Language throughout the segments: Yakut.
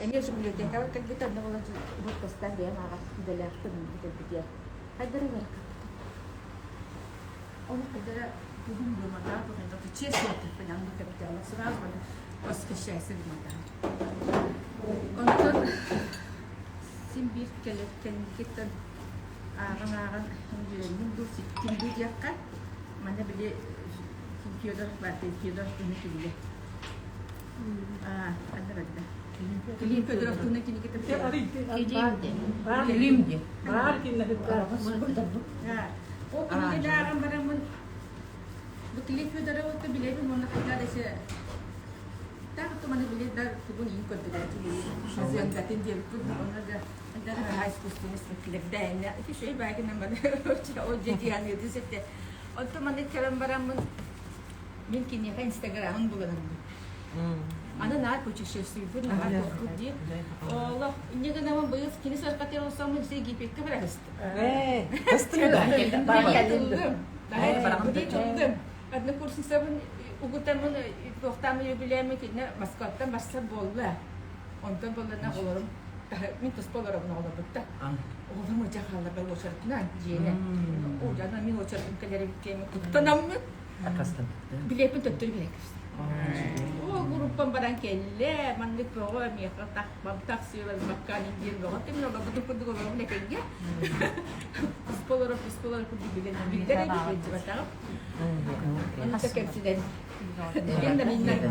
Эмиэ библиотекаҕа кэлбит онно буолан выпусктан бэйэм ааҕар идэлээхпин онно кэлбитигэр хайдары ыарахаттык. Ону хайдара тугун думатаа тухайда честно понятно капитала сразу восхищайся думатаа. Онтон син биир кэлэр кэнникиттэн ааҕан-ааҕан үөрэнним дуу, ситтим дуу диэххэ, манна били Федор Федор туһунан кинигэ. Аа, ханна барда? Клим Федоров туһунан кинигэ Клим диэн. Клим диэн. Баар кинилэр Ол кинигэни ааҕан бараммын бу Клим Федоровы билэбин уонна хайдах да Так туманы били да тугун иин көрдөрөөччү зыангатын диэбиппит онно да наһаа искусственный спектакльдээннэ үчүгэй баагынан бары ол дьиэ сетте онтон маны кэлэн бараммын мин киниэхэ инстаграмын буланаммын аны наар путешествуйбут наһаа туохпут дии олох инньэ гынамын быйыл кини саркатыгар олсоммун дьэ Египеккэ бараһыстым тыллым Однокурсницабын угутаммын туохтааммын үбүлээммин кинини Москваттан барсар буолла. Онтон буоллана оҕолорум мин туспа олоробун оҕолорбутта. Оҕолорум ыдьа хаалларбар уочаратынан дьиэнэ. Ужана мин уочаратым кэлэрим киэмин куттанаммын. Билиэппин төттөрү билэн кэбистим. Ол группам баран кэллэ, маннык бөҕө миэхэ тахсыыларбакка диэн бөҕө тимин олорбутум курдук олоробун этэҥҥэ. Туспа олорор, туспа олорор курдук билэн биллэр эбит билсибэтэҕим. Онно кэмсинэн.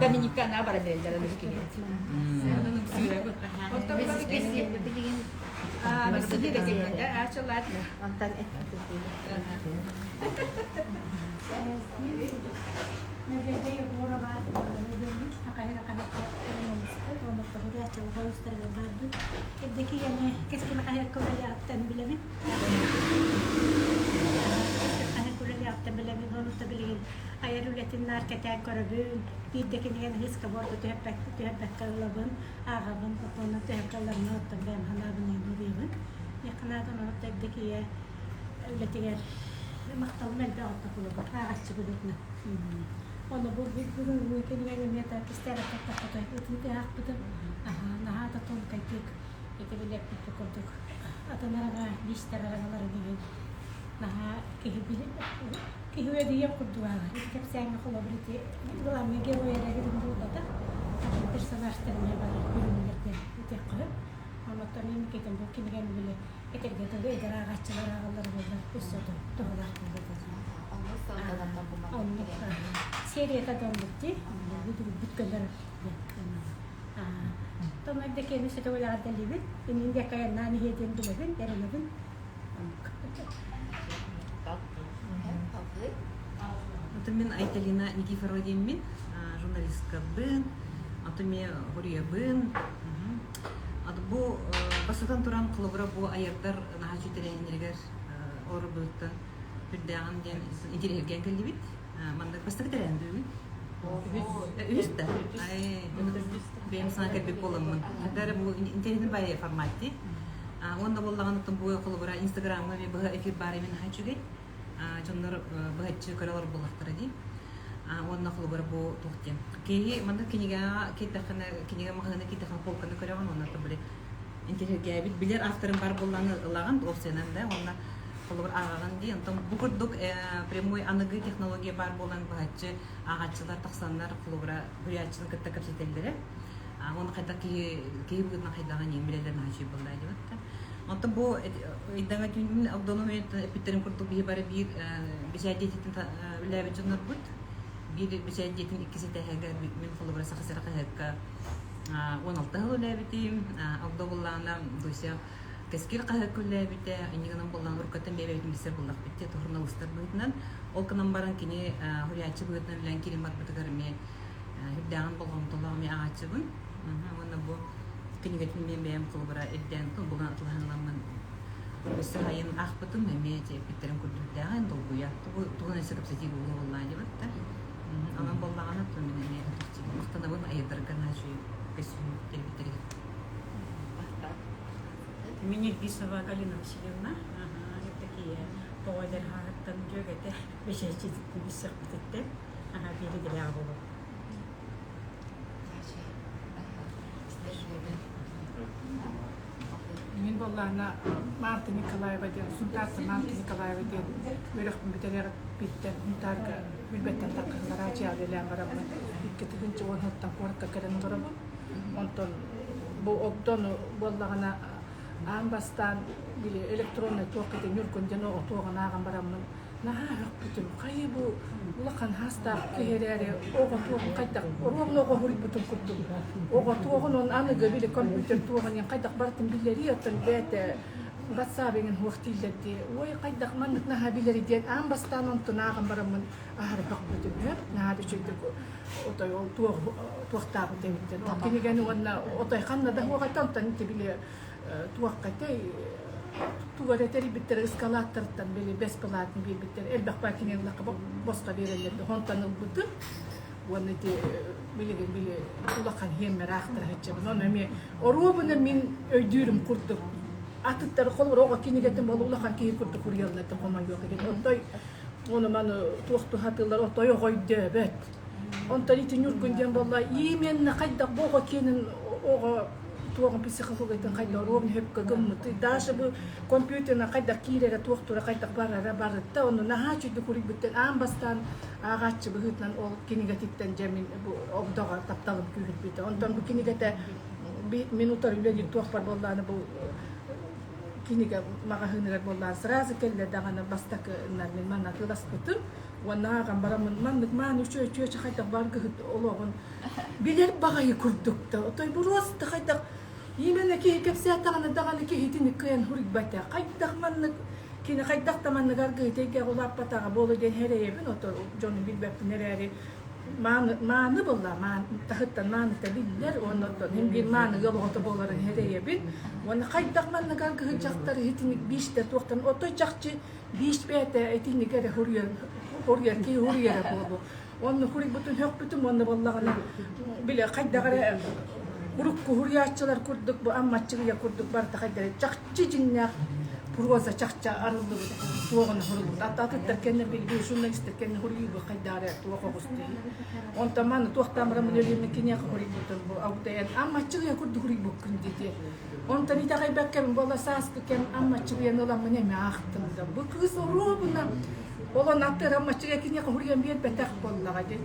Доминикана баран эрэллэр аны киһи. Онон ымсыырабын. Оттон билигин Онтон Надежда Егорова Кэскил хаһыакка үлэлээҕиттэн билэбин. Кэскил хаһыакка үлэлээҕиттэн билэбин. Онута билигин айар үлэтин наар кэтээн көрөбүн. Биирдэ кинигэни ыскаборга түһэрбэккэ ылабын, ааҕабын. Оттон түһэргэ ыларына оттон бэйэм санаабын уруйабын. Миэхэ наада онон Евдокия үлэтигэр махталым элбэх оттокулугар ааҕаччы быһыытынан. Ону бу бүгүҥҥү кинигэни эмиэ да кистээбэккэ эттэххэ ытыы тыаһаахпытын наһаа да тонкайдык ити билэппит курдук атын араҥа биистэр араҥаларын иһин наһаа киһи киһи үөдүйүөх курдук ааҕар. Ити кэпсээҥҥэ холобур ити главный герой эрэ гырын буолбатах атын персонажтар эмиэ бары көрүҥнэрдэн этиэххэ сөп. Оннуктан инникитин бу кинигэни били этэргэ дылы эдэр ааҕааччылар ааҕаллар буоллар өссө туһалаах буолуо. Оннук сылданан Оннук серията да оннук дии. Бүт көнөр Том эрдэ сөтө үлэҕэрдэлиибин. Иннин диэки айаннаан иһиэ диэн билэбин, эрэнэбин. Онтон мин Айталина Никифорова диэммин, журналисткабын, онтон мен хоруйабын. Бу бастатан туран холобура бу айардар наһаа үчүгэй олорбуттан үрдээҕин диэн интириэһиргээн кэллибит. Маннык бастакы тэрээһин бүгүн. Үһүс да. Бэйэм саҥа кэлбит буоламмын. Хата эрэ бу интэриэһинэй баайы формат дии. Уонна буоллаҕына бу холобура Инстаграмҥа эмиэ быһа эфир баар эмиэ наһаа үчүгэй. Дьоннор быһаччы көрө олорор буоллахтара дии. Уонна холобура бу туох диэн. Киһи маннык кинигэҕэ киирдэххинэ, кинигэ маҕаһыына киирдэххинэ полканы көрөҕүн уонна били интэриэһиргээбит билэр авторын бар буоллаҕына ылаҕын опциянан да уонна холобур ааҕаҕын дии. Онтон бу курдук прямой аныгы технология баар буолан быһаччы ааҕааччылар тахсаннар холобура суруйааччыны кытта кэпсэтэллэрэ. Уонна хайдах киһи киһи быһыытынан хайдаҕын иин билэллэр наһаа үчүгэй буолла диэбит да. Онтон бу ыйдаҥа түүнүн Огдону эппиттэрин курдук биһи бары биир бэчээт дьиэтиттэн үлэлээбит дьоннорбут. Биир бэчээт дьиэтин иккис этээһигэр мин холобура Саха сирэ хаһыакка 16 сыл үлэлээбитим. Огдо буллаҕына Дуся Кэскил хаһыакка үлэлээбитэ, инньэ гынан буоллаҕына уруккаттан бэйэ-бэйэбитин билсэр буоллахпыт дии, суруналыыстар быһыытынан. Ол гынан баран кини суруйааччы быһыытынан үлэлээн киирэн барбытыгар эмиэ үрдээҕин болҕомтолоох эмиэ ааҕааччыбын. Уонна бу кинигэтин эмиэ бэйэм холобура ирдээн булан атылаһан ыламмын өссө сайын аахпытым эмиэ эппиттэрин курдук үрдээҕин долгуйа тугун өссө кэпсэтии буолуо буоллаа диэбит да. Онон буоллаҕына мин эмиэ махтанабын айдарга наһаа үчүгэй көстүүм тэрийбиттэригэр. Мин Ирбисова Галина Васильевна, такие тоҕо эдэр хаһыттан дьүөгэтэ бэчээччититтэн билсэхпититтэн биир идэлээх буолуом. буоллаҕына Марта Николаева диэн, Сунтаартан Марта Николаева диэн үөрэхпин бүтэрээхпиттэн Сунтаарга Билбэттэн таххыһыннара дьиэҕэ бараммын 2010 сылтан куоракка кэлэн олоробун. Онтон бу огдон буоллаҕына аан бастаан били электроннай туох кэтэ Ньургун диэн оҕо туоҕун ааҕан бараммын наһаа өһөхпүтүм. Хайы бу улахан хаастаах киһи эрээри оҕо туоҕун хайдах оруобуна оҕо суруйбутун курдук оҕо туоҕун он аныгы били компьютер туоҕун диэн хайдах барытын билэрий оттон бэйэтэ ватсап эҥин суох дииллэр дии ой хайдах маннык наһаа билэрий диэн аан бастаан онтун ааҕан бараммын аһары һөхпүтүм һөп наһаа да үчүгэйдик отой ол туох туохтаабыт эбиттэн ол кинигэни уонна отой ханна да суох этэ онтон ити били туохха этэй тугу эрэ тэрийбиттэр ыскалааттарыттан били бэс былаатын биэрбиттэр элбэх баа кинигэ ыллахха босхо биэрэллэр онтон ылбытым уонна ити билигин били улахан иһиэммэр аахтара сылдьабын ону эмиэ оруобуна мин өйдүүрүм курдук атыттары холобур оҕо кинигэтин буола улахан киһи курдук суруйаллар да хомойуох иһин отой ону маны туох туһатыылар отой оҕо өйдөөбөт онтон ити Ньургун диэн буолла именно хайдах бу оҕо киэнин оҕо туоҕун психологиятын хайдах оруобун сөпкө гыммытый даже бу компьютерынан хайдах киирэрэ туох тура хайдах барара барыта ону наһаа үчүгдүк уруйбуттан аан бастаан ааҕааччы быһыытынан ол кинигэтиттэн дьэ мин бу огдоҕо тапталым күүһүрбүтэ онтон бу кинигэтэ мин утары үлэлиир туохпар буоллааны бу кинигэ маҕаһыыныгар буоллаан сразу кэллэ даҕаны бастакыннар мин манна атыыласпытым уонна ааҕан бараммын маннык мааны үчүгэй чүөчэ хайдах баргыһыт олоҕун билэр баҕайы курдук да отой буруоста хайдах именно киһи кэпсээтэҕинэ даҕаны киһитин кыайан суруйбата хайдах маннык кини хайдах да маннык аргыһыт эйгэҕэ улааппатаҕа буолуо диэн сэрэйэбин ото дьону билбэппин эрээри мааны мааны буолла таһыттан мааныта биллэр уонна оттон мин биир мааны ыал оҕото буоларын сэрэйэбин уонна хайдах маннык аргыһыт дьахтар итинник биистэ туохтан отой чахчы биис бэйэтэ итинник эрэ суруйар суруйар киһи суруйара буолуо Онно хуруйбутун һөхпүтүм уонна буоллаҕына били хайдах эрэ урукку хуруйааччылар курдук бу аммаччыгыйа курдук барыта хайдах эрэ чахчы дьиҥнээх проза чахчы арыллыбыт туоҕун хуруйбут атыттар кэннэ билби журналистар кэннэ хуруйуугу хайдах эрэ туох оҕус дии онтон маны туохтаан бараммын өлүөммүн киниэхэ хуруйбутум бу абытайан аммаччыгыйа курдук хуруйбуккун диэтиэ онтон итэҕэйбэккэбин буолла сааскы кэм аммаччыгыйаны ыламмын эмэ аахтым да бу кыыс оруобуна Ол аттыгар маччыга киниэхэ суруйан биэрбэтэх буоллаҕа дии.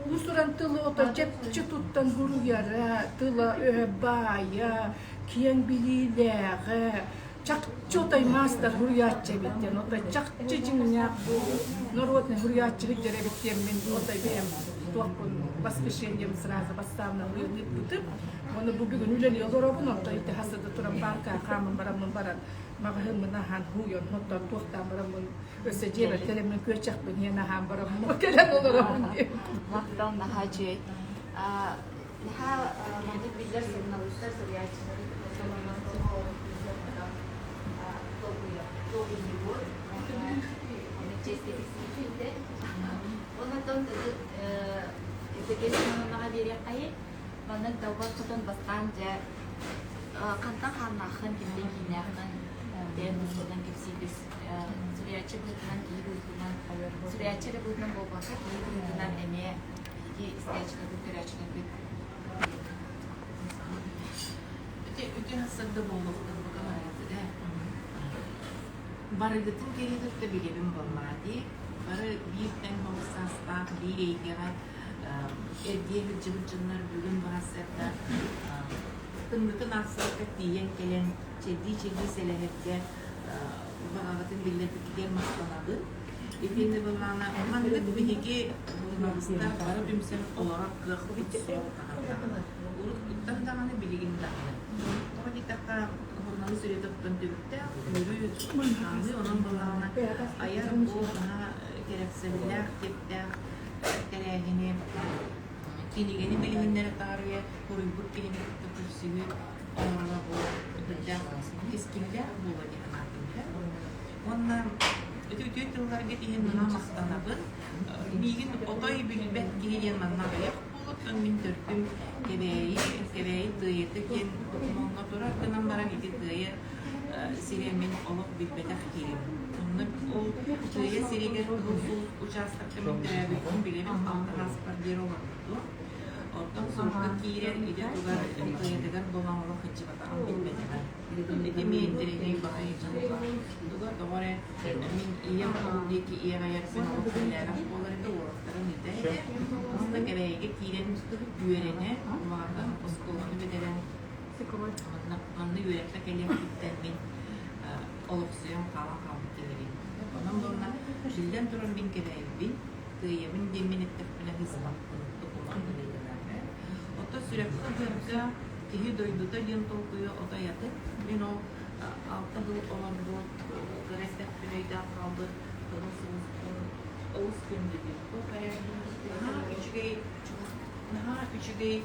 Уус-уран тылы ото чэпчи туттан суруйара, тыла-өһө баайа, киэҥ билиилээҕэ, чахчы отой маастар суруйааччы эбит диэн, отой чахчы дьиҥнээх бу народный суруйааччы сылдьар эбит диэммин отой бэйэм туохпун воскрешением сразу бастаабына ыыппытым. Уонна бу бүгүн үлэлии олоробун, онтон ити хасыда туран парка хааман бараммын баран маҕаһыыммын аһаан һууйан оттон туохтаан бараммын Өссө дьиэбэр кэлэммин күөччэхпин иһэн аһаан бараммын кэлэн олоробун диэн. Махтал наһаа үчүгэй. Наһаа маннык биллэр суруналыыстар, суруйааччылары долгуйбут. Онтон Евдокия Семеновнаҕа биэриэххэйин. Маннык далбар хотон бастаан дьэ хантан хааннааххын, кимтэн кииннээххин диэн тустарынан кэпсиибис. Суруйааччы быһыытынан, киһи быһыытынан, суруйааччы эрэ быһыытынан буолбакка, киһи быһыытынан эмиэ биһиги истээччилэрбит, көрөөччүлэрбит Ити үтүө сырда буолуохтун бука барыгытыгар. Барыгытын киһи кытта билэбин буоллаҕа дии. Бары биир тэҥ саастаах, биир эйгэҕэ эргийэ сылдьыбыт дьоннор бүгүн баҕас тымнытын аахсыбакка тиийэн кэлэн чэйдии-чэйдии сэлэһэргэ баҕаҕытын биллэрбиккитигэр махтанабын. Итиэннэ былаана маннык биһиги суруналыыстар бары түмсэн олорор кыахпыт суох даҕаны. Уруккуттан даҕаны, билигин даҕаны. Тоҕо диэтэххэ, суруналыыс үлэтэ оттон түбүктээх, үөрүү, хаамыы, онон былаана айар бу наһаа кэрэхсэбиллээх, киэптээх тэрээһини кинигэни билиһиннэрэ таарыйа суруйбут киһини кытта көрсүһүү оҥороро бу үрдээх кэскиллээх буолуо дии санаатым. Уонна ити үтүө тылларга иһин наһаа махтанабын. Миигин отой билбэт киһи диэн манна аҕыйах буолуттан мин төрдүм Кэбээйи, Кэбээйи Тыайата диэн докумуоҥҥа турар гынан баран ити Тыайа сирэ мин олох билбэтэх киһим. Онно ол Тыайа сиригэр Кыһыл Сулус учаастакка мин төрөөбүппүн билэбин, алта сааспар диэри олорбутум. Оттон сурукка киирэр идэ тугар МТ-тыгар буолан олох сылдьыбатаҕым билбэтэҕим. Ити эмиэ интэриэһинэй баҕайы дьылҕа. Туга тоҕо эрэ мин ийэм ол диэки иэҕэйэрбин олох сөбүлээбэх буолар этэ, уолаттарым ыытар этэ. Онно Кэбээйигэ киирэн үөрэнэ, улаатан оскуоланы бүтэрэн манна, манна үөрэххэ кэлиэхпиттэн мин олохсуйан хаалан хаалбыт киһибин. Онон буолла, биллэн туран мин Кэбээйибин, кыайабын диэммин эттэхпинэ сыыспаппын, докумуон быһыытынан. Оттон сүрэххэ-быарга киһи дойдута диэн толкуйа отой атын. Мин ол алта сыл олорбут, кыра эрдэхпинэ өйдөөн хаалбыт кыһыл сулуспун олус күндүтүк. Туох эрэ наһаа үчүгэй, наһаа үчүгэй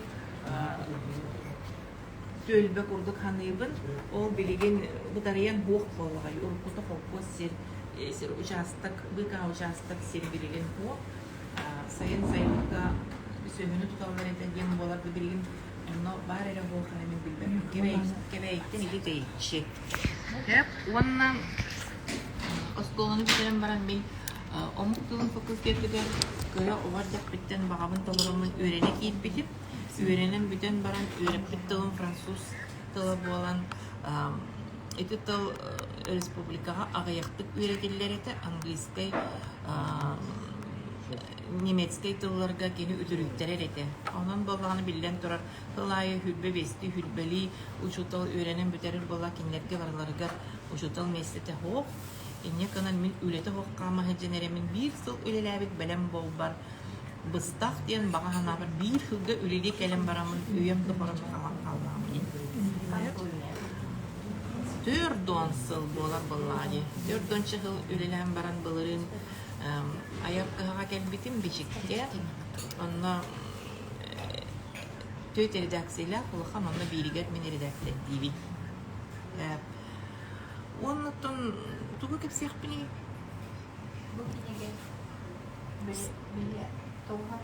түөлбэ курдук саныыбын. Ол билигин бытарыйан буох буоллаҕай. Уруккута холкуос сир, сир учаастак, быыкаа учаастак сир билигин суох. Сайын сайылыкка сүөһүнү туталлар этэ диэн буолар да билигин онно баар эрэ буолхана мин билбэппин. Кэбээйиттэн ити тэйиччи. Уонна оскуоланы бүтэрэн баран мин омук тылын факультетыгар кыра оҕо эрдэхпиттэн баҕабын толороммун үөрэнэ киирбитим. Үөрэнэн бүтэн баран үөрэппит тылым француз тыла буолан ити тыл республикаҕа аҕыйахтык үөрэтиллэр этэ. Английскай, немецкэй тылларга кини үтүрүйтэрэр этэ. Онон буоллаҕына биллэн турар тыл аайы хүрбэ биэстии хүрбэлии учуутал үөрэнэн бүтэрэр буолла кинилэргэ барыларыгар учуутал миэстэтэ суох. Инньэ гынан мин үлэтэ суох хаама сылдьан эрэммин биир сыл үлэлээбит бэлэм буолбар быстах диэн баҕа санаабар биир сылга үлэлии кэлэн бараммын үйэм тухары хаалан хааллаҕым 40 сыл буолар буоллаҕа дии. 40 сыл үлэлээн баран былырыын айар кыһаҕа кэлбитим Бичиккэ. Онно түөрт редакциялаах улахан онно бииригэр мин редактордиибин. Уонна тугу кэпсиэхпиний? Бу кинигэ били тоҕуһан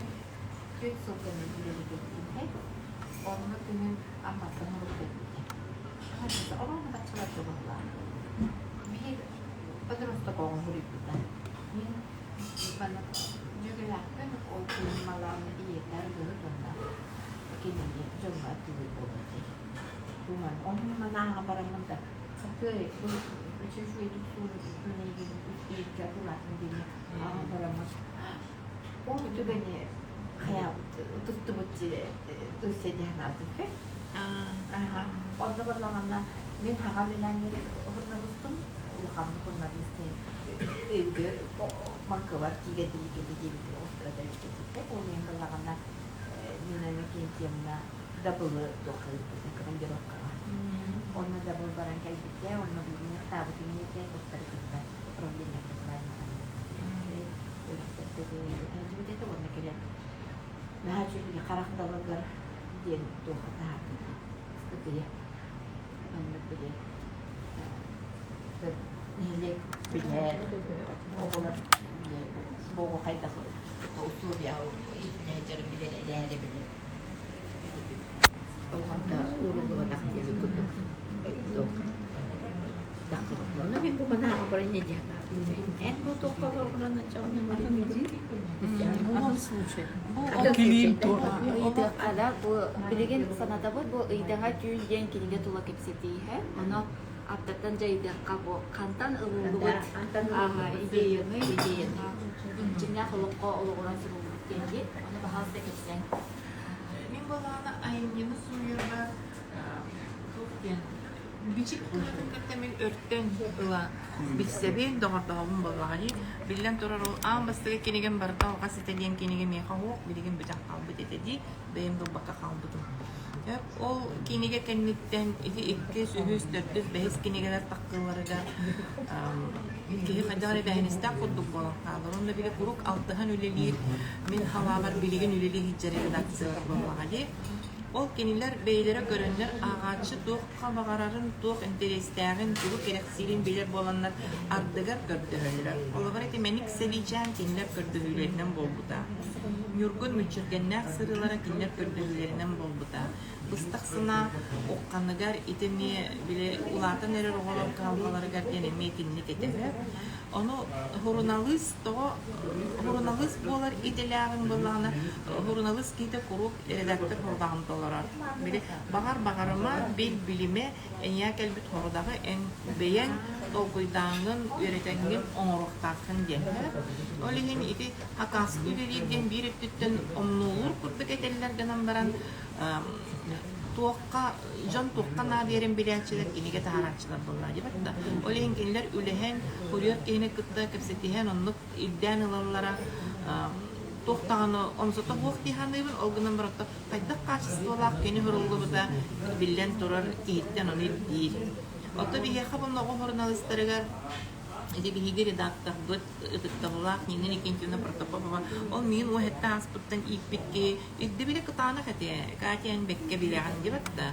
түөрт сылга үлэлиир Онно күнүн Амматтан уруккайбыта. Оҕону баччаларга быһылаах. Биир подросток оҕо суруйбута. Мин манна дьүөгэлээхпин ол күн малааны ийэтэ арыгыһыт уонна кинини дьоҥҥо аттылыыр буолбут Думан, онно манааҕа бараммын да Сакыай, бу үчүгэй суун эйигин ииргэ атылаатын диэни ааҕан бараммын ол түгэни хайаабыт туттубут Турция диэн аатыппы. Онно барлаҕына мин хаҕа үлэлээн журналистым, улаханнык журналист өйгө маҥкыбар тиийэ тиийэ диэбит оҕустара эбит Ол иһин балаҕана Нина Иннокентьевна дабылы туохха ыыппыта командировкаҕа. Онно дабыл баран кэлбитэ, онно билигин ытаабытын этэ, туттары кытта управление үөрэхтэргэ этэ уонна кэлэн наһаа үчүгэй харах далыгар диэн туохха таһаарбыта ыстатыйа. Маннык били нэһилиэк билэр оҕолор бу оҕо хайдах условияҕа иитинээдьэрин билэр эрээри билэр Болҕомто ууруллубатах диэбит курдук туох Онно мин бу манааҕа баран Эн бу туохха олоргунан Ыйытыахха бу билигин санатабыт бу ыйдаҥа түүн диэн кинигэ тула кэпсэтииһэ. Ону аттаттан дьайдыахха бу хантан ылыллыбыт идеяны идеяны дьиҥнээх олоххо олоҕуран суруллубут диэн дии. Ону баһаалыста кэпсээҥ. Мин былаана айымньыны суруйарга туох диэн бичик кыһатын кытта мин өртөн ыла билсэбин, доҕордоһобун буоллаҕа дии. Биллэн турар, ол аан бастакы кинигэм барыта алҕас этэ диэн кинигэ миэхэ суох, билигин бүтэн хаалбыт этэ дии, бэйэм да ылбакка хаалбытым. Ол кинигэ кэнниттэн ити иккис, үһүс, төрдүс, бэһис кинигэлэр тахсыыларыгар киһи хайдах эрэ эбээһинэстээх курдук буолан хаалар. Онно били куруук алтыһан үлэлиир, мин халаабар билигин үлэлии сылдьар редакциялар буоллаҕа дии. Ол кинилэр бэйэлэрэ көрөннөр ааҕааччы туохха баҕарарын, туох интэриэстээҕин, тугу кэрэхсиирин билэр буоланнар ардыгар көрдөһөллөр. Холобур, ити Мэник Сэлиичээн кинилэр көрдөһүүлэринэн буолбута. Ньургун мүччүргэннээх сырыылара кинилэр көрдөһүүлэринэн буолбута. Быстах санаа ухханыгар ити эмиэ били улаатан эрэр оҕолор кыһалҕаларыгар диэн эмиэ итинник этэ. Ону суруналыыс тоҕо суруналыыс буолар идэлээҕиҥ буоллаҕына, суруналыыс киһитэ куруук редактор сорудаҕын толорор. Били баҕар баҕарыма, бил билимэ, эйиэхэ кэлбит сорудаҕы эн бэйэҥ толкуйдааҥҥын, үөрэтэҥҥин оҥоруохтааххын диэн. Ол иһин ити хакаска үлэлиир диэн биир өттүттэн омнуолуур курдук этэллэр гынан баран туохха дьон туохха наадыйарын билээччилэр кинигэ таһаарааччылар буоллаа диэбэт да. Ол иһин кинилэр үлэһэн, курьер киһини кытта кэпсэтиһэн оннук ирдээн ылаллара туох даҕаны омсото суох дии саныыбын. Ол гынан баран хайдах хаачыстыбалаах кини суруллубута биллэн турар киһиттэн ону ирдиир. Оттон биһиэхэ бу оҕо суруналыыстарыгар ити биһиги редакторбыт ытыктабыллаах Нина Никитина Протопопова ол миигин уоһэтте ааспыттан ииппит киһи ирдэбилэ кытаанах этэ Катя эн бэккэ билэҕин диэбэт да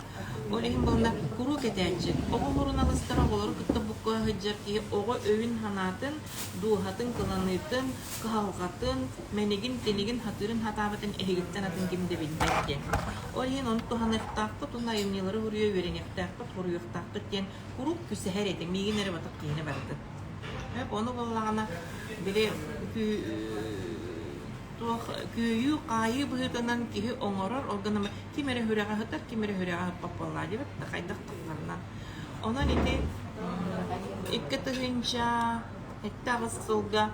ол иһин буолла куруук этээччи оҕо суруналыыстара оҕолору кытта буккуһа сылдьар киһи оҕо өйүн-санаатын дууһатын кыланыытын кыһалҕатын мэнигин-тинигин сатыырын-сатаабатын эһигиттэн атын ким да билбэт диэн ол иһин ону туһаныахтаахпыт уонна айымньылары суруйа үөрэниэхтээхпит суруйуохтаахпыт диэн куруук түсэһэр этэ миигин эрэ батах киһини барытын Ону буоллаҕына, били туох күөйүү-хаайыы быһыытынан киһи оҥорор, ол гынан ким эрэ сүрэҕэ сытар, ким эрэ сүрэҕэ сыппат буоллаҕа диэбит да хайдах тахсарынан. Онон ити 2007-8 сылга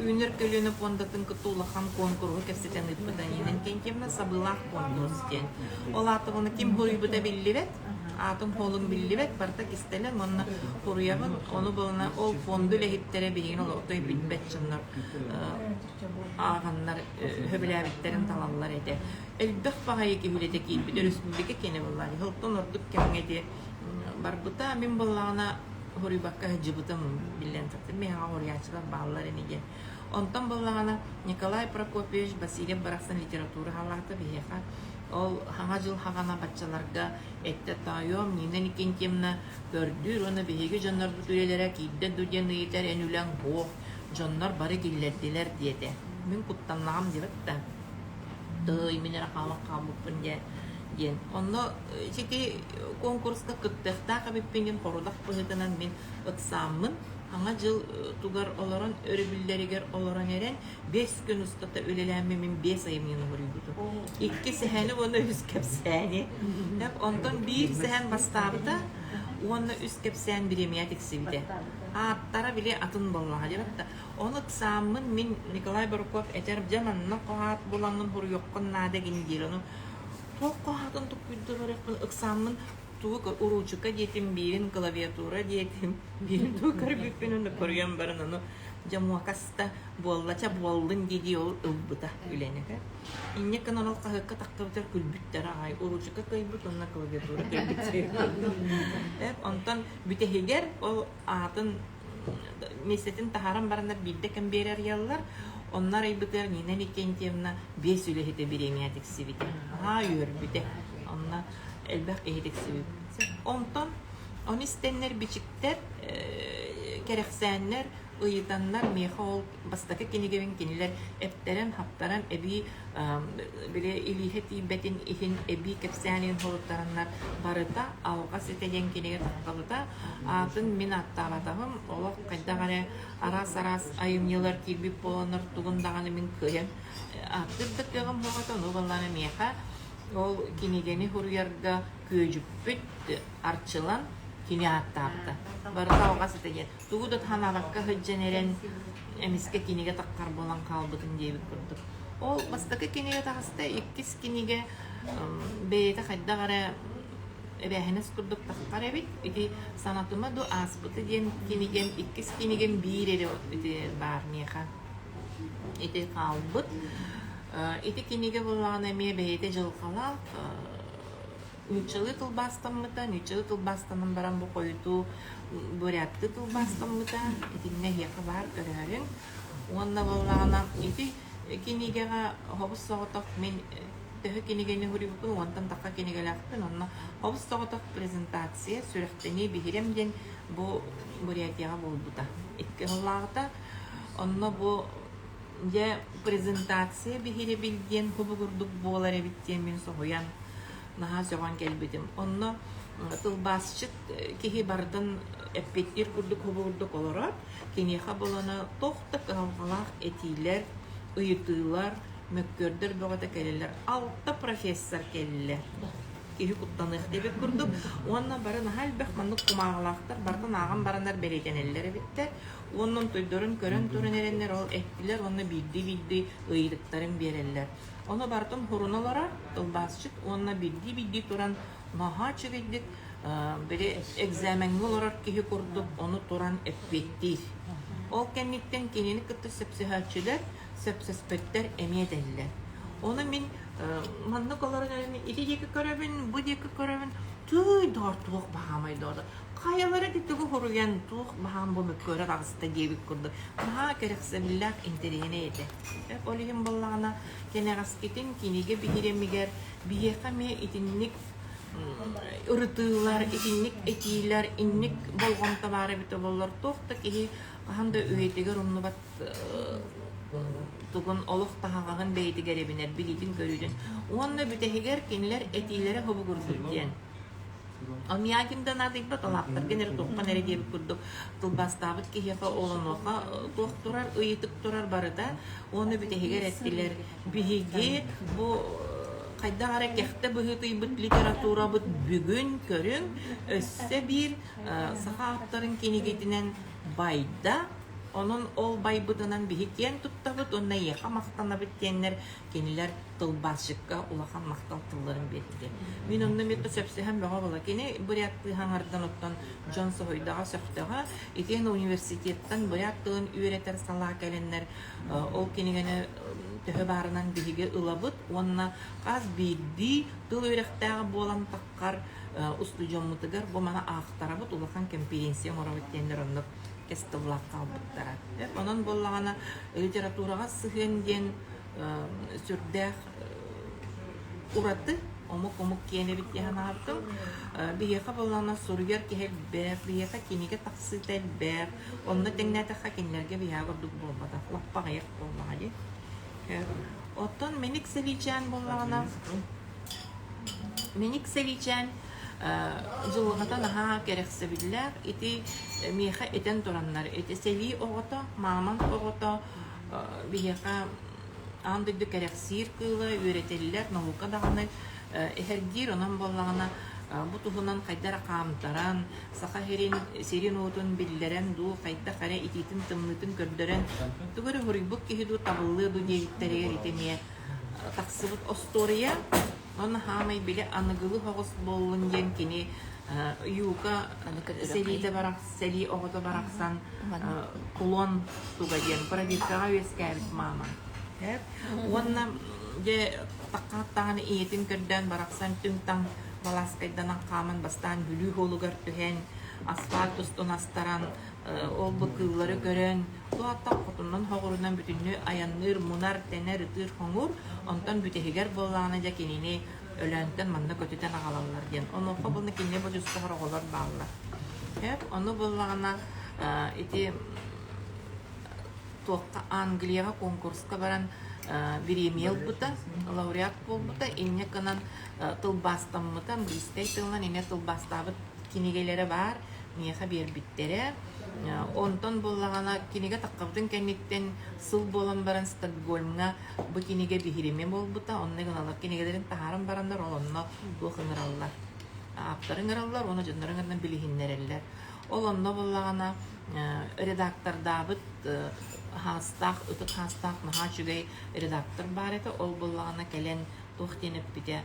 Үүнэр көлүөнэ пуондатын кытта улахан куонкуруһу кэпсэтэн ыыппыта Нина Иннокентьевна Сабыылаах куонкурус диэн. Ол аата уонна ким суруйбута биллибэт, аатын суолун биллибэт, барыта кистэлэҥ уонна суруйабын. Ону буолана ол фонда үлэһиттэрэ билигин олохтой билбэт дьоннор ааҕаннар сөбүлээбиттэрин талаллар этэ. Элбэх баҕайы киһи үлэтэ киирбит, өрөспүүбүлүкэ киэнэ буоллаҕа. Сылтан ордук кэмҥэ ити барбыта. Мин буоллаҕына суруйбакка сылдьыбытым биллэн турар. Миэхэ суруйааччылар бааллар ини диэн. Онтон буоллаҕына Николай Прокопьевич Васильев барахсан литература халаата биһиэхэ ол Саҥа дьыл саҕана баччаларга эттэ тоойуом Нина Никентьевна көрдүүр уонна биһиги дьоннорбут үлэлэрэ киирдэ дуу диэн ыйытар эн үлэҥ суох дьоннор бары киллэрдилэр диэтэ. Мин куттаннаҕым диэбэт да тыый мин эрэ хаалан хаалбыппын диэн диэн. Онно сити куонкуруска кыттыахтаах эбиппин диэн хорудах быһыытынан мин ыксааммын Саҥа дьыл тугар олорон өрөбүллэригэр олорон эрэн 5 күн устата үлэлээммин мин 5 айымньыны суруйбутум. Икки сэһэни уонна үс кэпсээни. Онтон биир сэһэн бастаабыта уонна үс кэпсээн бириэмийэ тиксибитэ. Ааттара били атын буоллаҕа диэбэт да. Ону ыксааммын мин Николай Баруков этэр дьэ манна хоһоот буламмын суруйуоххун наада гин диир. Ону туох хоһоотун туккуйдулар ыксааммын тугу уруучука диэтим, биирин клавиатура диэтим, биирин тугу көрбүппүн ону көрүйэн баран ону дьэ муокаста буолла чэ буоллун дии-дии ол ылбыта үлэни. Инньэ гынан ол хаһыакка таххыбытар күлбүттэр аҕай уруучука кыайбыт уонна клавиатура кыайбыт. Онтон бүтэһигэр ол аатын миэстэтин таһааран бараннар биирдэ кэм биэрэ арыйаллар. Онно арыйбытыгар Нина Викентьевна биэс үлэһитэ бириэмийэ тиксибитэ. Наһаа үөрбүтэ. Онно элбэх киһи тиксибит. Онтон ону истэннэр бичиктэр, кэрэхсээннэр, ыйытаннар миэхэ ол бастакы кинигэбин кинилэр эптэрэн-хаптаран эбии били илииһэ тиийбэтин иһин эбии кэпсээнин хоруттараннар барыта алҕас этэ диэн кинигэ таххалыта аатын мин ааттаабатаҕым олох хайдах эрэ араас-араас айымньылар киирбит буоланнар тугун даҕаны мин кыайан ааттыыр да кыаҕым суох этэ ону буоллаҕына миэхэ Ол кинигэни суруйарга күөдьүппүт Арчылан кини ааттаабыта. Барыта алҕас этэ диэн. Тугу да санаабакка сылдьан эрэн эмискэ кинигэ таххар буолан хаалбытын диэбит курдук. Ол бастакы кинигэ таҕыста, иккис кинигэ бэйэтэ хайдах эрэ эбээһинэс курдук таххар эбит. Ити санатыма ду ааспыты диэн кинигэм, иккис кинигэм биир эрэ ити баар миэхэ. Ити хаалбыт. Ити кинигэ буоллаҕына эмиэ бэйэтэ дьылҕалаах нууччалыы тылбаастаммыта, нууччалыы тылбаастанан баран бу хойутуу буряттыы тылбаастаммыта. Итиннэ эһиэхэ баар көрөөрүҥ. Уонна буоллаҕына ити кинигэҕэ хобус соҕотох мин төһө кинигэни суруйбуппун уонтан тахха кинигэлээхпин онно хобус соҕотох презентация сүрэхтэнии биһирэм диэн бу Бурятияҕа буолбута. Икки сыллааҕыта онно бу Дьэ, презентация биһирэбил диэн кубу курдук буолар эбит диэн мин соһуйан. наһаа сөҕөн кэлбитим. Онно тылбаасчыт киһи барытын эппиэттиир курдук курдук олорор. Киниэхэ буолана туох да кыһалҕалаах этиилэр, ыйытыылар, мөккүөрдэр бөҕөтө кэлэллэр. Алта профессор кэллэ. Киһи куттаныах диэбит курдук. Уонна бары наһаа элбэх маннык кумааҕылаахтар барытын ааҕан бараннар бэлиэтэнэллэр эбиттэр. Уонна онтуйдарын көрөн туран эрэннэр ол эттилэр уонна биирдии-биирдии ыйытыктарын биэрэллэр. Ону барытын хуруна олорор тылбаасчыт уонна биирдии-биирдии туран наһаа үчүгэйдик били экзамеҥҥа олорор киһи курдук ону туран эппиэттиир. Ол кэнниттэн кинини кытта сөпсөһөөччүлэр, сөпсөспөттөр эмиэ этэллэр. Ону мин маннык олорон эрэн ити диэки көрөбүн, бу диэки көрөбүн, тыый доор туох баһаамай доор хайалара ити тугу хоруйан туох баһаам бу мөккүөрэ таҕыста диэбит курдук наһаа кэрэхсэбиллээх интэриэһинэй этэ. Ол иһин буоллаҕына кэнэҕэскитин кинигэ биһирэмигэр биһиэхэ эмиэ итинник ырытыылар, итинник этиилэр, инник болҕомто баар эбитэ буоллар, туох да киһи хаһан да үйэтигэр умнубат тугун олох таһаҕаһын бэйэтигэр эбинэр, билиитин-көрүүтүн. Уонна бүтэһигэр кинилэр этиилэрэ хобугурдук диэн. Миякин да наадыйбат, алаахтаргын эрэ туоххан эрэ диэбит курдук тылбаастаабыт киһиэхэ ол онуоха туох турар, ыйытык турар барыта. Уонна бүтэһигэр эттилэр, биһиги бу хайдах эрэ кэхтэ быһыытыйбыт литературабыт бүгүн көрүҥ өссө биир саха ааптарын кинигэтинэн байда, онон ол байбытынан биһи киэн туттабыт уонна эйиэхэ махтанабыт диэннэр кинилэр тылбаасчыкка улахан махтал тылларын биэрдилэр. Мин онно эмиэ сөпсөһөн бөҕө буола. Кини буряттыы хаҥардан оттон дьон соһуйдаҕа сөхтөҕө. Итиэннэ университеттан бурят тылын үөрэтэр салаа кэлэннэр ол кинигэни төһө баарынан биһиги ылабыт уонна хас биирдии тыл үөрэхтээҕэ буолан таххар устудьуоммутугар бу маны аахтарабыт, улахан кэмпириэнсийэ оҥоробут диэннэр оннук кэс тыллаах хаалбыттара. Онон буоллаҕына литератураҕа сыһыан диэн сүрдээх ураты омук-омук киэнэ эбит дии санаабытым. Биһиэхэ буоллаҕына суруйар киһи элбэх, биһиэхэ кинигэ тахсыыта элбэх. Онно тэҥнээтэххэ кинилэргэ биһиэхэ курдук буолбатах, лаппа аҕыйах буоллаҕа дии. Оттон Мэник Сэлиичээн буоллаҕына, Мэник Сэлиичээн дьылҕата наһаа кэрэхсэбиллээх. Ити миэхэ этэн тураннар, ити сэлии оҕото, мааман оҕото биһиэхэ аан дойду кэрэхсиир кыыла үөрэтиллэр, наука даҕаны эһэргиир, онон буоллаҕына бу туһунан хайда эрэ хаамтаран, саха сирин сирин-уотун биллэрэн дуу, хайдах эрэ итиитин-тымныытын көрдөрөн, тугу эрэ суруйбут киһи дуу, табыллыа дуу диэбиттэригэр ити эмиэ тахсыбыт остуоруйа. Онно хаамай били аныгылыы соҕус буоллун диэн кини Юка сэлиитэ барах сэлии оҕото барахсан кулон туга диэн пробиркаҕа үөскээбит маама. Уонна дьэ таххааттаҕына ийэтин көрдөөн барахсан түҥ-таҥ балааскайданан хааман бастаан Бүлүү суолугар түһэн асфальт устун астаран ол бу кыыллары көрөн туһаттан хотунан-хоҕурунан бүтүннүү айанныыр, мунар, тэнэр, ытыыр, хоҥуур. Онтон бүтэһигэр буоллаҕына дьэ кинини Өлөөнтөн манна көтүтэн аҕалаллар диэн. Онуоха буолла кинини бодьуустаһар оҕолор бааллар. Ону буоллаҕына ити туохха Англияҕа куонкуруска баран бириэмийэ ылбыта, лауреат буолбута, инньэ гынан тылбаастаммыта, английскай тылынан эмиэ тылбаастаабыт кинигэлэрэ баар, миэхэ биэрбиттэрэ. Онтон буоллаҕына кинигэ таххабытын кэнниттэн сыл буолан баран Стокгольмҥа бу кинигэ биһиримэ буолбута, онно гыналар кинигэлэрин таһааран бараннар ол онно туох ыҥыраллар. Ааптары ыҥыраллар уонна дьоннору ыҥыран билиһиннэрэллэр. Ол онно буоллаҕына редактордаабыт хаастаах, ытык хаастаах наһаа үчүгэй редактор баар этэ. Ол буоллаҕына кэлэн туох диэн эппитэ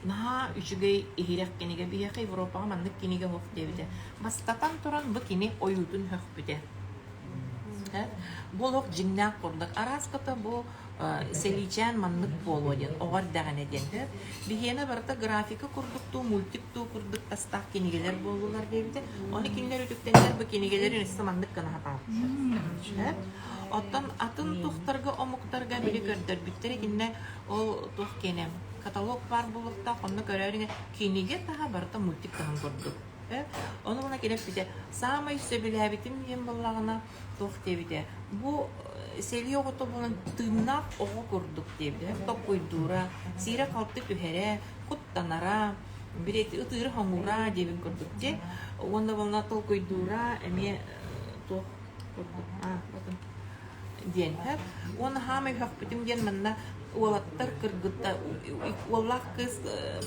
наһаа үчүгэй иһирэх кинигэ биһиэхэ Европаҕа маннык кинигэ суох диэбитэ. Бастатан туран бу кини ойуутун сөхпүтэ. Бу олох дьиҥнээх курдук. Арааската бу сэлиичээн маннык буолуо диэн, оҕо эрдэҕинэ диэн. Биһиэнэ барыта графика курдук дуу, мультик дуу курдук тастаах кинигэлэр буоллулар диэбитэ. Ону кинилэр үтүктэннэр бу кинигэлэрин өссө маннык гына сатаабыттар. Оттон атын туохтарга, омуктарга били көрдөрбүттэр итиннэ ол туох киэнэ каталог баар буолуохтаах, онно көрөөрүҥэ кинигэ таһа барыта мультик таһын курдук. Ону гына кини эппитэ, саамай сөбүлээбитим диэн буоллаҕына туох диэбитэ, бу сэлии оҕото буолан тыыннаах оҕо курдук диэбитэ, токкуйдуура, сиирэ-халты түһэрэ, Куттанара, билет ытыыры хоҥура диэбит курдук дии. Уонна буолна толкуйдуура эмиэ туох курдук диэн Уонна хаамай үһөхпүтүм диэн манна уолаттар кыргытта уоллаах кыыс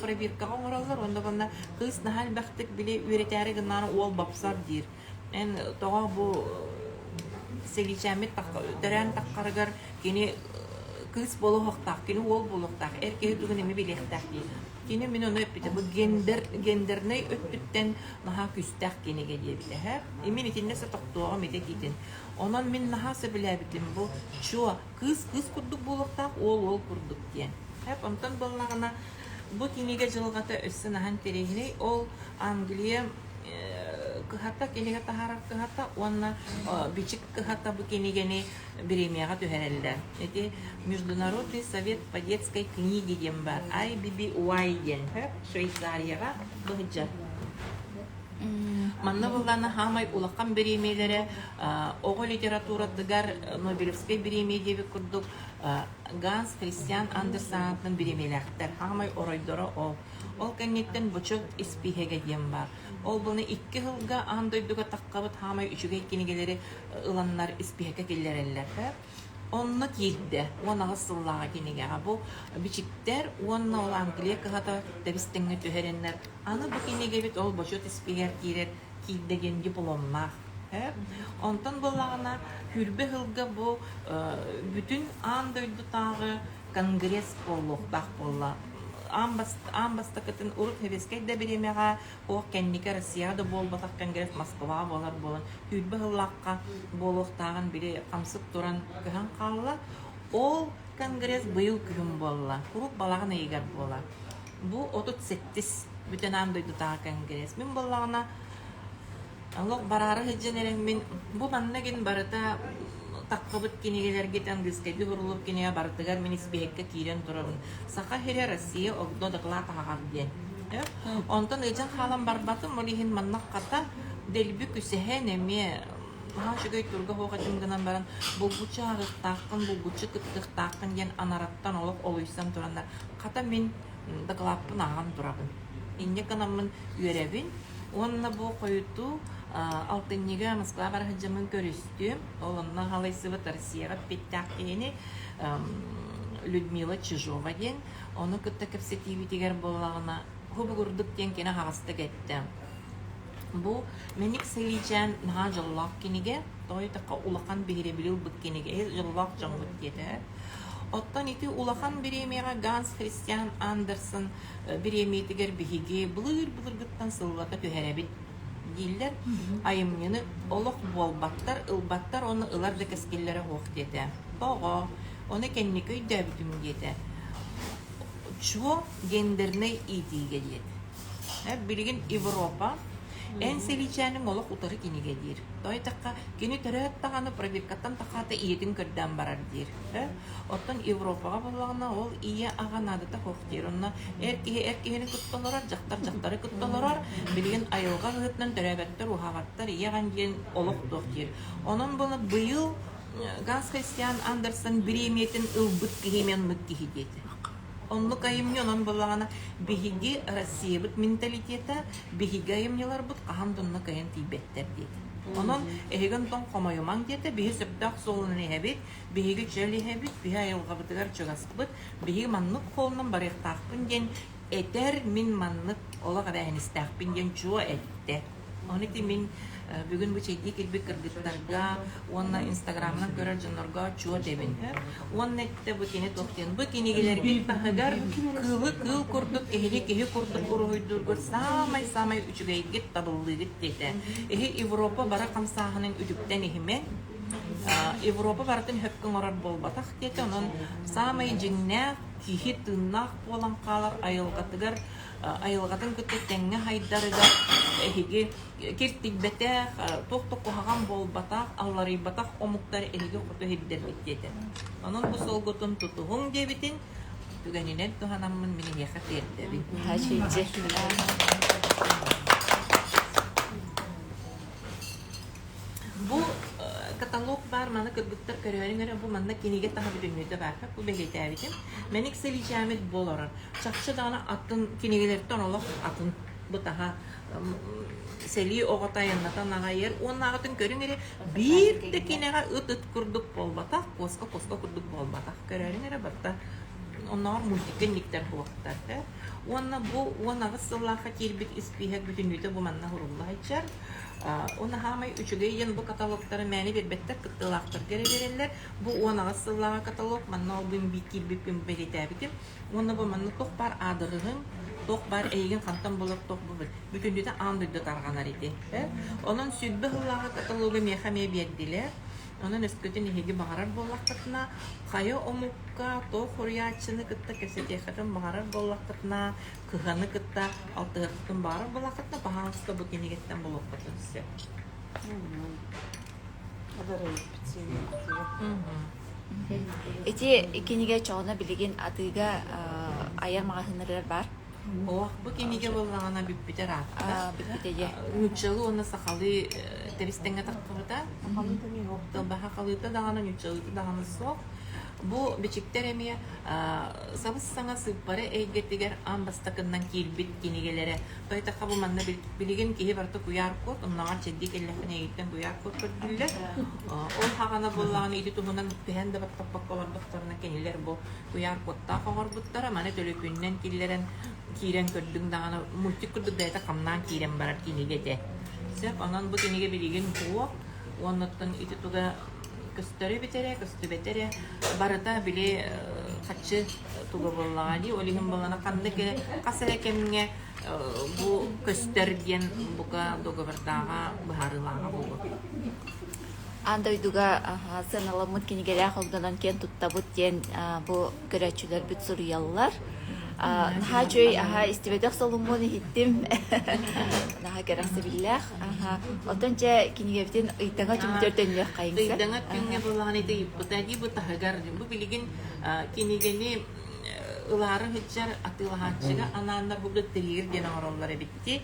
проверкаҕа оҥороллор уонна манна кыыс наһаа элбэхтик били үөрэтээри гыннаан уол бопсор диир. Эн тоҕо бу сэлиичээммит төрөөн таххарыгар кини кыыс буолуохтаах, кини уол буолуохтаах, эр киһи тугун эмиэ билиэхтээх дии. Кини мин ону эппитэ, бу гендер, гендернэй өттүттэн наһаа күүстээх кинигэ диэбитэ. Һэ? Мин итиннэ тохтуоҕум ити этиитин. Онон мин наһаа сөбүлээбитим бу чуо кыыс кыыс курдук буолуохтаах, уол уол курдук диэн. Һэп, онтон буоллаҕына бу кинигэ дьылҕата өссө наһаа интэриэһинэй. Ол Англия кыһата, кинигэ таһаарар кыһата уонна Бичик кыһата бу кинигэни бириэмийэҕэ түһэрэллэр. Ити Международный совет по детской книге диэн баар. IBBY диэн Швейцарияҕа быһыдьар. Манна буоллаана хаамай улахан бириэмийэлэрэ оҕо литературатыгар Нобелевскай бириэмийэ диэбит курдук Ганс Христиан Андерсен бириэмийэлээхтэр. Хаамай оройдоро ол. Ол кэнниттэн Бочуот испииһэгэ диэн баар. Ол буну икки сылга аан дойдуга таххабыт хаамай үчүгэй кинигэлэри ыланнар испииһэккэ киллэрэллэр. Онно киирдэ 18 сыллааҕы кинигэҕэ бу бичиктэр уонна ол Англия кыһата тэбис-тэҥҥэ түһэрэннэр аны бу кинигэбит ол бочуот испииһэгэр киирэр киирдэ диэн дипломнаах. Онтон буоллаҕына сүүрбэ сылга бу бүтүн аан дойдутааҕы конгресс буолуохтаах буолла. Аан бастакытын урут Сэбиэскэй да бириэмэҕэ Ол кэнники Россияҕа да буолбатах конгресс Москваҕа буолар буолан, сүүрбэ сыллаахха буолуохтааҕын били хамсык туран көһөн хаалла. Ол конгресс быйыл күһүн буолла, куруук балаҕан ыйыгар буолар. Бу 37-ис бүтэн аан дойдутааҕы конгресс. Мин буоллаҕына олох бараары сылдьан эрэммин бу манна гин барыта таххыбыт кинигэлэргит английскайдыы суруллубут кинигэ барытыгар мин испииһэккэ киирэн турабын. Саха сирэ Россия огдо доклад аһаҕар диэн. Онтон ыдьан хаалан барбатым, ол иһин манна хата дэлби күсэһэн эмиэ наһаа үчүгэй турга суох этим гынан баран булгуччу ааҕыахтааххын, булгуччу кыттыахтааххын диэн анараттан олох олуйсан тураннар хата мин дакылааппын ааҕан турабын. Инньэ гынаммын үөрэбин уонна бу хойутуу алтынньыга Москва бара сылдьаммын көрүстүм. Ол онно халайсыбыт Россияҕа эппиттээх киһини Людмила Чижова диэн. Ону кытта кэпсэтиибитигэр буоллаҕына, хубугурдук диэн кини аһаҕастык эттэ. Бу Мэник Сэлиичээн наһаа дьоллоох кинигэ, тоҕо диэтэххэ улахан биһирэбили ылбыт кинигэ, дьоллоох дьоҥҥут диэтэ. Оттон ити улахан бириэмийэҕэ Ганс Христиан Андерсен бириэмийэтигэр биһиги былыр-былыргыттан сыллата түһэрэбит дииллэр. Айымньыны олох буолбаттар, ылбаттар уонна ылар да кэскиллэрэ суох диэтэ. Тоҕо? Ону кэнники өйдөөбүтүм диэтэ. Чуо гендернэй иитиигэ диэтэ. Билигин Европа эн сэлиичээниҥ олох утары кинигэ диир. Тоҕо диэтэххэ, кини төрөөт даҕаны пробиркаттан тахаата ийэтин көрдөөн барар диир. Оттон Европаҕа буоллаҕына ол ийэ-аҕа наадата суох диир. Онно эр киһи эр киһини кытта олорор, дьахтар дьахтары кытта олорор. Билигин айылҕа быһыытынан төрөөбөттөр, уһаабаттар, ийэ-аҕаҥ диэн олох туох диир. Онон буолан быйыл Ганс Христиан Андерсен бириэмийэтин ылбыт киһи маннык киһи диэтэ. Оннук айымньы онон буоллаҕына биһиги Россиябыт менталитета, биһиги айымньыларбыт хаһан да онно кыайан тиийбэттэр диэтэ. Онон эһиги онтон хомойумаҥ диэтэ, биһи сөптөөх суолунан иһэбит, биһиги чөл иһэбит, биһи айылҕабытыгар чугаспыт, биһиги маннык холунан барыахтаахпын диэн этэр, мин маннык олох эбээһинэстээхпин диэн чуо эттэ. Ону ити мин бүгүн бу чэйдии кэлбит кыргыттарга уонна инстаграмынан көрөр дьоннорго чуо этэбин. Уонна эттэ бу кини туох диэн бу кинигэлэргит таһыгар кыылы кыыл курдук киһини киһи курдук уруһуйдуургут саамай-саамай үчүгэйгит табыллыыгыт диэтэ. Эһи Европа бары хамсааһынын үтүктэн иһимэҥ. Европа барытын хөпкө оҥорор буолбатах диэтэ. Онон саамай дьиҥнээх киһи тыыннаах буолан хаалар айылҕатыгар айылҕатын кытта тэҥҥэ хайдарыгар эһиги киртийбэтэх, туох да куһаҕан буолбатах, алларыйбатах омуктар эһиги хоту иһирдэрбит диэтэ. Онон бу суолгутун тутуһуҥ диэбитин түгэнинэн туһанаммын мин эһиэхэ тиэрдэбин. Бу каталог баар, маны кыргыттар көрөөрүҥ эрэ бу манна кинигэ таһа бүтүннүүтэ баар. Бу бэлиэтээбитим. Мэник сэлиичээмит бу олорор. Чахчы даҕаны атын кинигэлэртэн олох атын бу таһа сэлии оҕото айаннатан аҕайар уоннааҕытын көрүҥ эрэ биир да кинигэ ыт-ыт курдук буолбатах, куоска-куоска курдук буолбатах. Көрөөрүҥ эрэ барыта оннооҕор мультикка инниктэр буолуохтар. Уонна бу 18 сыллаахха киирбит испииһэк бүтүннүүтэ бу манна сурулла сылдьар. Уонна хаамай үчүгэй диэн бу каталогтары мээнэ биэрбэттэр, кыттыылаахтарга эрэ биэрэллэр. Бу 18 сыллааҕы каталог, манна ол бин киирбиппин бэлиэтээбитим. Уонна бу манна туох баар аадырыһыҥ, туох баар эйигин хантан булар туох бу бүтүннүүтэ аан дойду тарҕанар ити. Онон 20 сыллааҕы каталогы миэхэ эмиэ биэрдилэр. Онон өскөтүн эһиги баҕарар буоллаххытына, хайа омукка туох суруйааччыны кытта кэпсэтиэххитин баҕарар буоллаххытына, кыһаны кытта алтыһыаххытын баҕарар буоллаххытына, пожалуйста, бу кинигэттэн булуоххутун сөп. Ити кинигэ чоҕуна билигин атыыга айар маҕаһыыннарыгар баар. Ох, бу кинигэ буоллаҕына бүппүтэ ыраатта. Бүппүтэ дьэ. Нууччалыы уонна сахалыы тэбис-тэҥҥэ тахсыбыта. Тылбаһа халыыта даҕаны, нууччалыыта даҕаны суох. Бу бичиктэр эмиэ сабыс-саҥа сыыппара эйгэтигэр аан бастакыннан киирбит кинигэлэрэ. Тойтахха бу манна билигин киһи барыта куйаар код, оннооҕор чэйдии кэллэххинэ эйигиттэн куйаар код көрдүүллэр. Ол хаҕана буоллаҕына ити туһунан түһэн да баттаппакка олордохторуна кинилэр бу куйаар кодтаах оҥорбуттара. Маны төлөпүөнүнэн киллэрэн киирэн көрдүҥ даҕаны мультик курдук бэйэтэ хамнаан киирэн барар кинигэ этэ. Сөп, онон бу кинигэ билигин суох. Уоннаттан ити туга көстөрө эбит эрэ, көстүбэтэ эрэ, барыта били харчы туга буоллаҕа дии. Ол иһин буоллаҕына ханнык эрэ хас эрэ кэмҥэ бу көстөр диэн бука договордааҕа быһаарыылааҕа буолуо. Аан дойдуга сыаналаммыт кинигэлээх огдонон киэн туттабыт диэн бу көрөөччүлэрбит суруйаллар. Наһаа үчүгэй, аһа истибэтэх солуммун иһиттим. Наһаа кэрэхсэбиллээх. Оттон дьэ кинигэбитин ыйдаҥа түмүтэр төннүөххэйиҥ сөп. Ыйдаҥа күҥҥэ буоллаҕына ити ыйыппыта дии бу таһыгар бу билигин кинигэни ылаары сылдьар атыылаһааччыга анааннар бу триггер диэн оҥороллор эбит дии.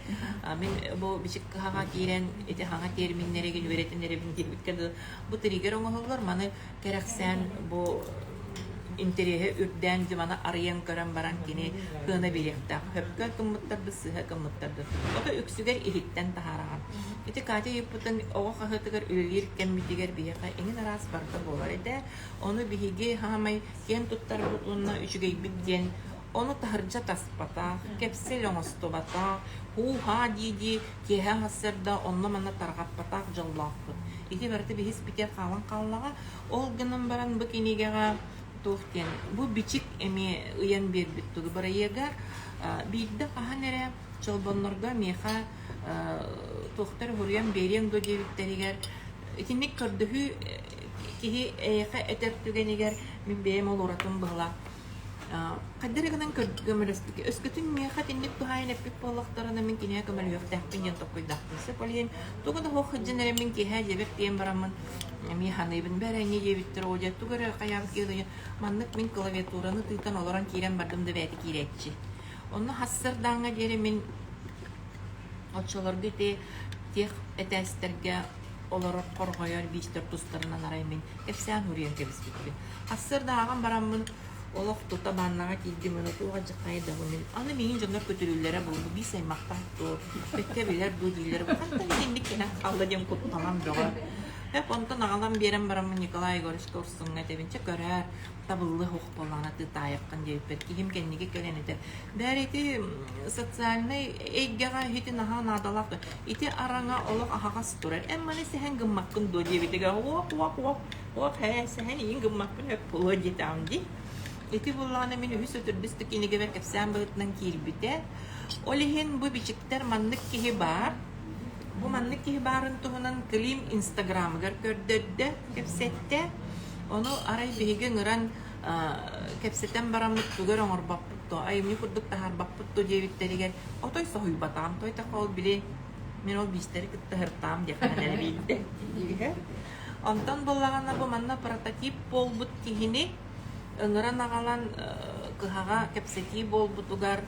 Мин бу бичик кыһаҕа киирэн ити хаҥа терминнэригин үөрэтэн эрэбин диэбиккэ дылы бу триггер оҥоһуллар маны кэрэхсээн бу интэриэһэ үрдээн дьыманы арыйан көрөн баран кини кыана биэриэхтээх. Хөпкө гыммыттарбыт, сыыһа гыммыттарбыт. Ото үксүгэр иһиттэн таһаараҕын. Ити Катя ыйыппытын оҕо хаһыатыгар үлэлиир кэммитигэр биһиэхэ эҥин араас барыта буолар этэ. Ону биһиги хаамай киэн туттарбыт уонна үчүгэйбит диэн ону таһырдьа таспатах, кэпсэл оҥостубатах, һуу-һаа дии-дии киэһэ сарсыарда онно-манна тарҕаппатах дьоллоохпут. Ити барыта биһис битиэр хаалан хааллаҕа. Ол гынан баран бу кинигэҕэ туох диэн, бу бичик эмиэ ыйан биэрбит тугу бырайыага биирдэ хаһан эрэ чолбоннорго миэхэ туохтар уһуруйан биэриэҥ дуо диэбиттэригэр итинник көрдөһүү киһи эйиэхэ этэр түгэнигэр мин бэйэм ол уратым быһылаах Хайдах эрэ гынан көмөлөспүт. Өскөтүн миэхэ итинник туһаайан эппит буоллахтарына, мин киниэхэ көмөлөһүөхтээхпин диэн толкуйдаахпын сөп. Ол иһин тугу да суох сылдьан эрэ мин киэһэ дьиэбэр тиийэн бараммын эмиэ саныыбын бэрэ инньэ диэбиттэр оо дьэ тугу эрэ хайаабыт киһи маннык мин клавиатураны тыытан олорон киирэн бардым да бэйэтэ киирээччи. Онно хассардааҥҥа диэри мин оччолорго ити тех этээстэргэ олорор хорҕойор биистэр тустарынан арай мин кэпсээн уруйан кэбиспиппин. Сарсыарда ааҕан бараммын олох тута бааннаҕа киирдим уонна туох алдьархайа да бу мин аны миигин дьоннор көтүрүүллэрэ буолбу биир аймахтаах дуо бэккэ билэр дуо дииллэр бу хантан итинник кэлэн хаалла диэн куттанан бөҕө эп онтон аҕалан биэрэн бараммын Николай Егоровичка Урсуҥҥа этэбин чэ көрөөр табыллыа суох буоллаҕына тыытаайаххын диэбиппэр киһим кэнники кэлэн этэр бээр ити социальнай эйгэҕэ ити наһаа наадалаах ити араҥа олох аһаҕас турар эн маны сэһэн гыммаккын дуо диэбитигэр уох уох уох Ох ээ, сэһэн иин гыммаппын өп буолуо диэтэҕим дии. Ити буоллаҕына мин үһүс өтөрбүс да кинигэбэр кэпсээн быһыытынан киирбитэ. Ол иһин бу бичиктэр маннык киһи баар. Бу маннык киһи баарын туһунан Клим Инстаграмыгар көрдөрдө, кэпсэттэ. Ону арай биһиги ыҥыран кэпсэтэн бараммыт тугу эрэ оҥорбоппут дуо, айымньы курдук таһаарбаппыт дуо диэбиттэригэр отой соһуйбатаҕым. Той ол били мин ол биистэри кытта ыһыртаам диэххэ эрэ биирдэ. Онтон буоллаҕына бу манна прототип буолбут киһини ыҥыран аҕалан кыһаҕа кэпсэтии буолбутугар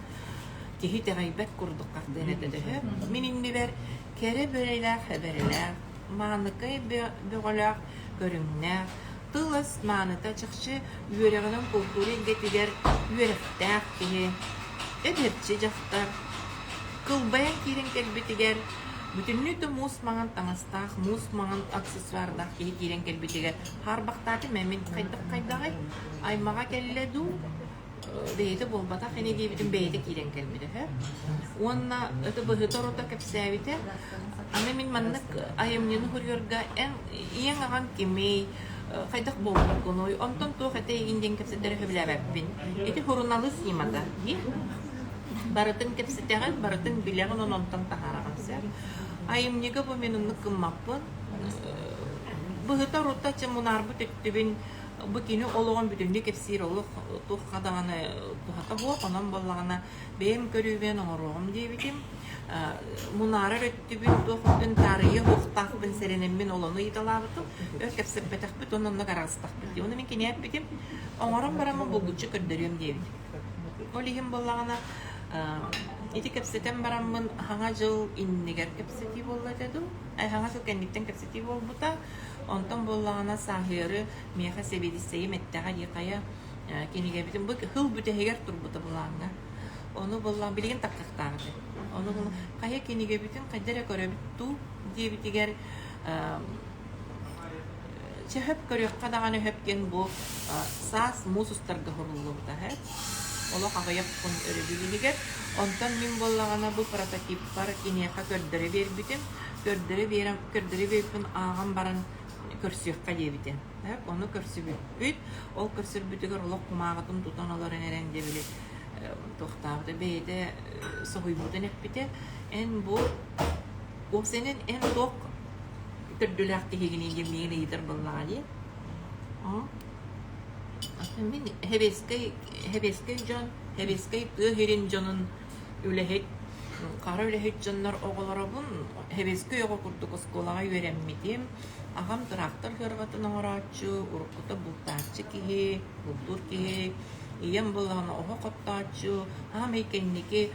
киһи итэҕэйбэт курдук хартыына этэ төһө. Мин иннибэр кэрэ бөрөлөөх эбэрэлээх, мааныкай бөҕөлөөх. көрүҥнээх, тыл-өс мааныта чахчы үөрэҕинэн култуура эйгэтигэр үөрэхтээх киһи, эдэрчи дьахтар, кылбайан киирэн кэлбитигэр бүтүннүү да муус маҥан таҥастаах, муус маҥан аксессуардаах киһи киирэн кэлбитигэр хаарбахтаатым ээ мин хайдах хайдаҕый, аймаҕа кэллэ дуу, бэйэтэ буолбатах ини диэбитим бэйэтэ киирэн кэлбитэ үһү. Уонна это быһыта-орута кэпсээбитэ. Аны мин маннык айымньыны суруйарга эн ийэҥ аҕаҥ кимий, хайдах буолбуккунуй, онтон туох этэй игин диэн кэпсэтэри сөбүлээбэппин. Ити суруналыыс ньымата дии. Барытын кэпсэтэҕин, барытын билэҕин, онон онтон таһаараҕын сөп. Айымньыга бу мин оннук гыммаппын. Быһыта-орута чэ мунаарбыт өттүбүн Бу кини олоҕун бүтүннүү кэпсиир олох туохха даҕаны туһата суох, онон буоллаҕына бэйэм көрүүбүн оҥоруоҕум диэбитим. Мунаарар өттүбүн, туох өттүн таарыйыа суохтаахпын сэрэнэммин ол ону ыйыталаабытым. Өр кэпсэппэтэхпит уонна оннук араҕыстахпыт дии. Ону мин кинигэ эппитим, оҥорон бараммын булгуччу көрдөрүөм диэбитим. Ол иһин буоллаҕына ити кэпсэтэн бараммын Хаҥа дьыл иннигэр кэпсэтии буолла этэ дуу? Хаҥа сыл кэнниттэн кэпсэтии буолбута. Онтон буоллаҕына сааһыары миэхэ сэбиэдиссэйим эттэҕэ дии хайа кинигэбитин бу кыл бүтэһигэр турбута былааҥҥа. Ону буоллаҕ билигин таххахтаах этэ. Ону хайа кинигэбитин хайда эрэ көрөбүт дуу диэбитигэр чэ хөп көрүөххэ даҕаны хөп диэн бу саас муус устарга суруллубута һэ. Олох аҕыйах күн өрөбүл иһигэр. Онтон мин буоллаҕына бу прототиппар киниэхэ көрдөрө биэрбитим. Көрдөрө биэрэн, көрдөрө биэрбиппин ааҕан баран көрсүөххэ диэбитэ. Ону көрсүбүппүт. Ол көрсөрбүтүгэр олох кумааҕытын тутан олорон эрэн дьэ били туохтаабыта бэйэтэ соһуйбутун эппитэ. Эн бу уопсайынан эн туох төрдүлээх киһигиний диэн миигин ыйытар буоллаҕа дии. Мин хэбиэскэй, хэбиэскэй дьон, хэбиэскэй тыа сирин дьонун үлэһит, хара үлэһит дьоннор оҕолоробун. Хэбиэскэй оҕо курдук оскуолаҕа үөрэммитим. Аҕам тыраахтар сыарҕатын оҥорооччу, уруккута бултааччы киһи, бултуур киһи. Ийэм буоллаҕына оһох оттооччу, аамай кэнники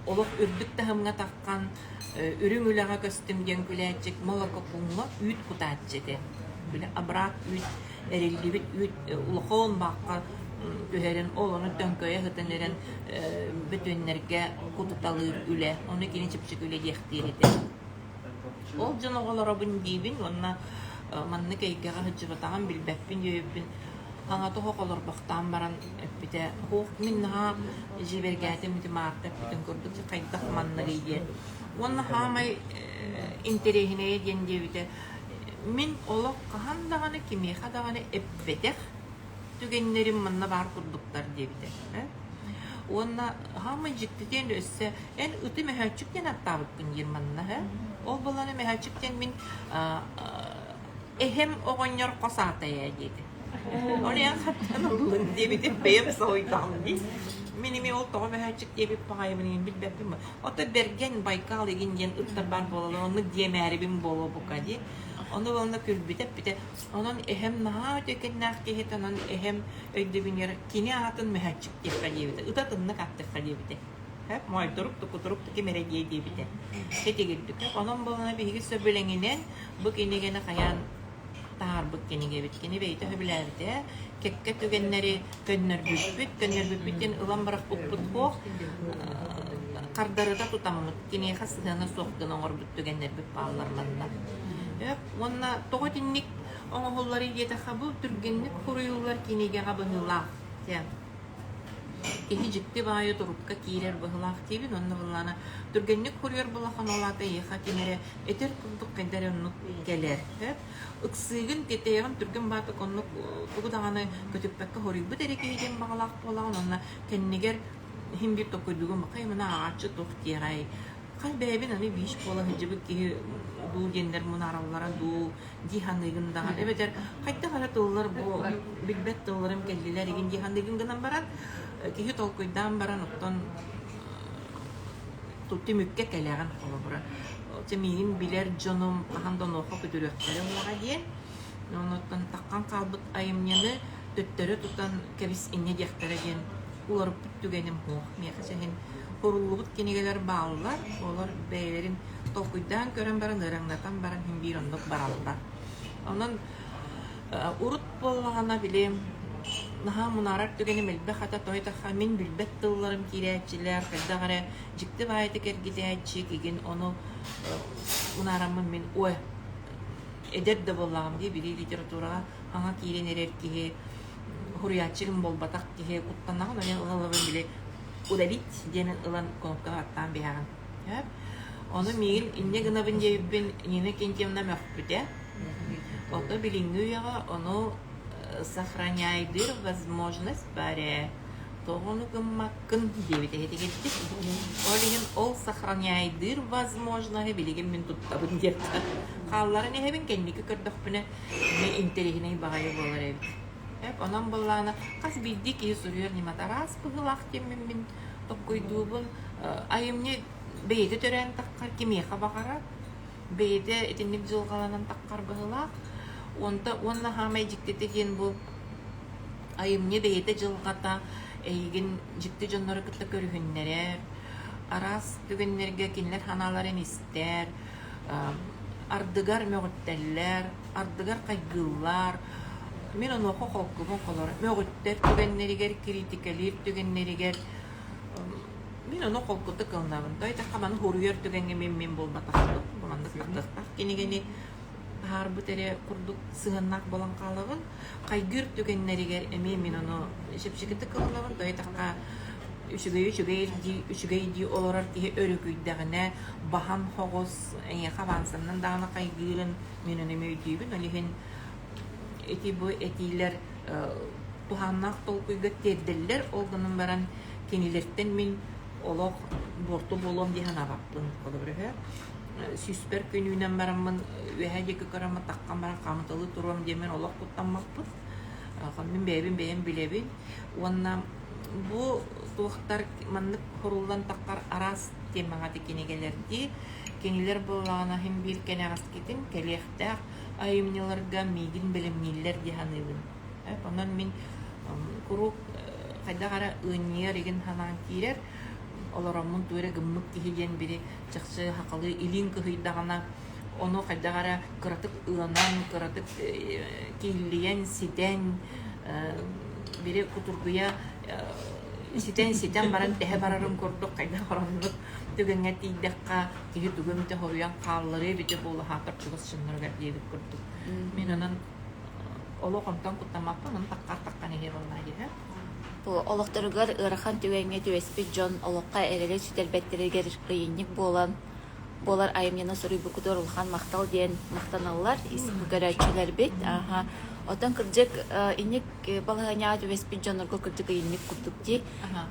олох үрдүк таһымҥа таххан үрүҥ үлэҕэ көстүм диэн күлээччик молокопуҥҥа үүт кутааччы этэ. Били абрак үүт эриллибит үүт улахан баахха түһэрин ол ону төҥкөйө сытан эрэн бөтүөннэргэ кутуталыыр үлэ. Ону кини чэпчэки үлэ диэхтиир этэ. Ол дьон оҕолоробун диибин уонна маннык эйгэҕэ сылдьыбатаҕым билбэппин диэбиппин хаҥата оһох олорбохтоон баран эппитэ «Һуох, мин наһаа дьиибэргээтим ити Маарта эппитин курдук хайдах манныгый» диэн. Уонна хаамай интэриэһинэйэ диэн диэбитэ мин олох хаһан даҕаны кимиэхэ даҕаны эппэтэх түгэннэрим манна баар курдуктар диэбитэ. Уонна хаамай дьиктитиэн өссө эн ыты мөһөөччүк диэн аттаабыккын диир манна һэ. Ол буоллаҕына мөһөөччүк диэн мин эһэм оҕонньор хос аата ээ диэтэ. Ол эн хаттан ыллын диэбитим бэйэм соһуйдаҕым дии. Мин эмиэ ол тоҕо мөһөөччүк диэбит баҕайыбын иһин билбэппин. Ото Бэргэн Байкал игин диэн ыттар баар буолаллар оннук диэмээрибин буолуо бука дии. Ону уонна күлбүтэ эппитэ. Онон эһэм наһаа үтүөкэннээх киһи онон эһэм өйдөбүнүгэр кини аатын мөһөөччүк диэххэ диэбитэ. Ыта атыннык ааттыахха диэбитэ. Моойторук тукутурук ким эрэ диэ диэбитэ. Итигирдик. Онон буолана биһиги сөбүлэҥинэн бу кинигэни хайаан таһаарбыт кинигэбит. Кини бэйэтэ сөбүлээбитэ. Кэккэ түгэннэри көннөрбүппүт. Көннөрбүппүт диэн ылан бырахпыппыт суох. Хардарыта тутаммыт. Киниэхэ сыһыана суох гына оҥорбут түгэннэрбит бааллар манна. Уонна тоҕо итинник оҥоһулларый диэтэххэ, бу түргэнник суруйуллар кинигэҕэ быһыылаах. Киһи дьикти баайы турукка киирэр быһыылаах диибин уонна былаана түргэнник суруйар буоллаххына ол аата эйиэхэ ким эрэ этэр курдук хайда эрэ оннук кэлэр. Ыксыыгын, тиэтэйэҕин түргэн баатык оннук тугу даҕаны көтүппэккэ суруйбут эрэ киһи диэн баҕалаах буолаҕын уонна кэннигэр иһин биир толкуйдуугун бакай мына ааҕааччы туох диэҕэй хас бэйэбин аны бииш буола сылдьыбыт киһи дуу диэннэр мунаараллара дуу дии саныыгын даҕаны эбэтэр хайдах эрэ тыллар бу билбэт тылларым кэллилэр игин дии саныыгын гынан баран киһи толкуйдаан баран оттон түмүккэ кэлэҕин холобура чэ миигин билэр дьонум хаһан да онуоха көтүрүөхтэрэ уоҕа диэн онуттан таххан хаалбыт айымньыны төттөрү тутан кэбис инньэ диэхтэрэ диэн уларыппыт түгэним суох миэхэ чэһин Суруллубут кинигэлэр бааллар, олор бэйэлэрин толкуйдаан көрөн баран, ыараҥнатан баран син биир оннук бараллар. Онон урут буоллаҕына били наһаа мунаарар түгэним элбэх ата тоһуйдахха мин билбэт тылларым киирээччилэр, хайдах эрэ дьикти баайытык эргитээччи кигин ону мунаараммын мин ой эдэр да буоллаҕым дии били литератураҕа хаҥа киирэн эрэр киһи суруйааччы ким буолбатах киһи куттанаҕын онон ылалабын били удалить диэн ылан кнопкаҕа аттаан биһэҕин Ону миигин инньэ гынабын диэбиппин Нина Кентьевна мөхпүтэ. Ото билиҥҥи үйэҕэ ону сохраняйдыыр возможность баар ээ. Тоҕо ону гыммаккын диэбит эһэтигирдик. Ол иһин ол сохраняйдыыр возможноһы билигин мин туттабын диэххэ. Хаалларан иһэбин кэнники көрдөхпүнэ эмиэ интэриэһинэй баҕайы буолар эбит. Онон буоллаҕына хас биирдии киһи суруйар ньымата араас быһыылаах диэммин мин Толкуйдуубун, айымньы бэйэтэ төрөөн таххар кимиэхэ баҕарар, бэйэтэ итинник дьылҕаланан таххар быһыылаах. Уонта уонна хаамай дьиктитэ диэн бу айымньы бэйэтэ дьылҕата эйигин дьикти дьоннору кытта көрүһүннэрэр, араас түгэннэргэ кинилэр санааларын истэр, ардыгар мөҕүттэллэр, ардыгар хайгыыллар. Мин онуоха холкубун холор. Мөҕүттэр түгэннэригэр, кириитикэлиир түгэннэригэр мин ону холкутук ылынабын. То этахха маны хоруйар түгэҥҥэ мин мин буолбатахпын. Бу маннык тахтахтаах кинигэни таһаарбыт эрэ курдук сыһыаннаах буолан хаалабын. Хайгыыр түгэннэригэр эмиэ мин ону чэпчэкитик ылынабын. То этахха үчүгэй үчүгэй дии үчүгэй дии олорор киһи өрүкүйдэҕинэ баһан хоҕус эйиэхэ авансаннан даҕаны хайгыырын мин ону эмиэ өйдүүбүн. Ол иһин ити бу этиилэр туһааннаах толкуйга тиэрдэллэр. Ол гынан баран кинилэртэн мин олох буорту буолуом дии санаабаппын. Холобур үһү сүүспэр күн үүнэн бараммын үөһээ диэки көрөммүн таххан баран хаамыталыы туруом диэммин олох куттаммаппын. Мин бэйэбин бэйэм билэбин. Уонна бу туохтар маннык хуруллан таххар араас темаҕа кинигэлэрдии кинилэр буоллаҕына иһин биир кэнэҕэскитин кэлиэхтээх айымньыларга миигин бэлэмнииллэр дии саныыбын. Онон мин куруук хайдах эрэ ыанньыйар игин санаан киирэр, олороммун тугу эрэ гыммыт киһи диэн бири чахчы хахалыы илииҥ кыһыйдаҕына ону хайдах эрэ кыратык ыанан, кыратык кииллийэн, ситэн, бири кутургуйа ситэн-ситэн баран тэһэ барарын курдук хайдах ороннук түгэҥҥэ тиийдэххэ киһи тугу эмитэ хоруйан хаалларыа эбитэ буолуо хаатар чугас дьонноругар диэбит курдук. Мин онон олох онтон куттаммаппын, ону таххар таххан иһиэ буоллаа диэхэ. Бу олохторугар ыарахан түгэҥҥэ түбэспит дьон олоххо эрэли сүтэрбэттэригэр ыйынньык буолан буолар айымньыны суруйбуккутугар улахан махтал диэн махтаналлар ис көрөөччүлэрбит. Аха. Оттон кырдьык инник балаһыанньаҕа түбэспит дьоннорго кырдьык ыйынньык курдук дии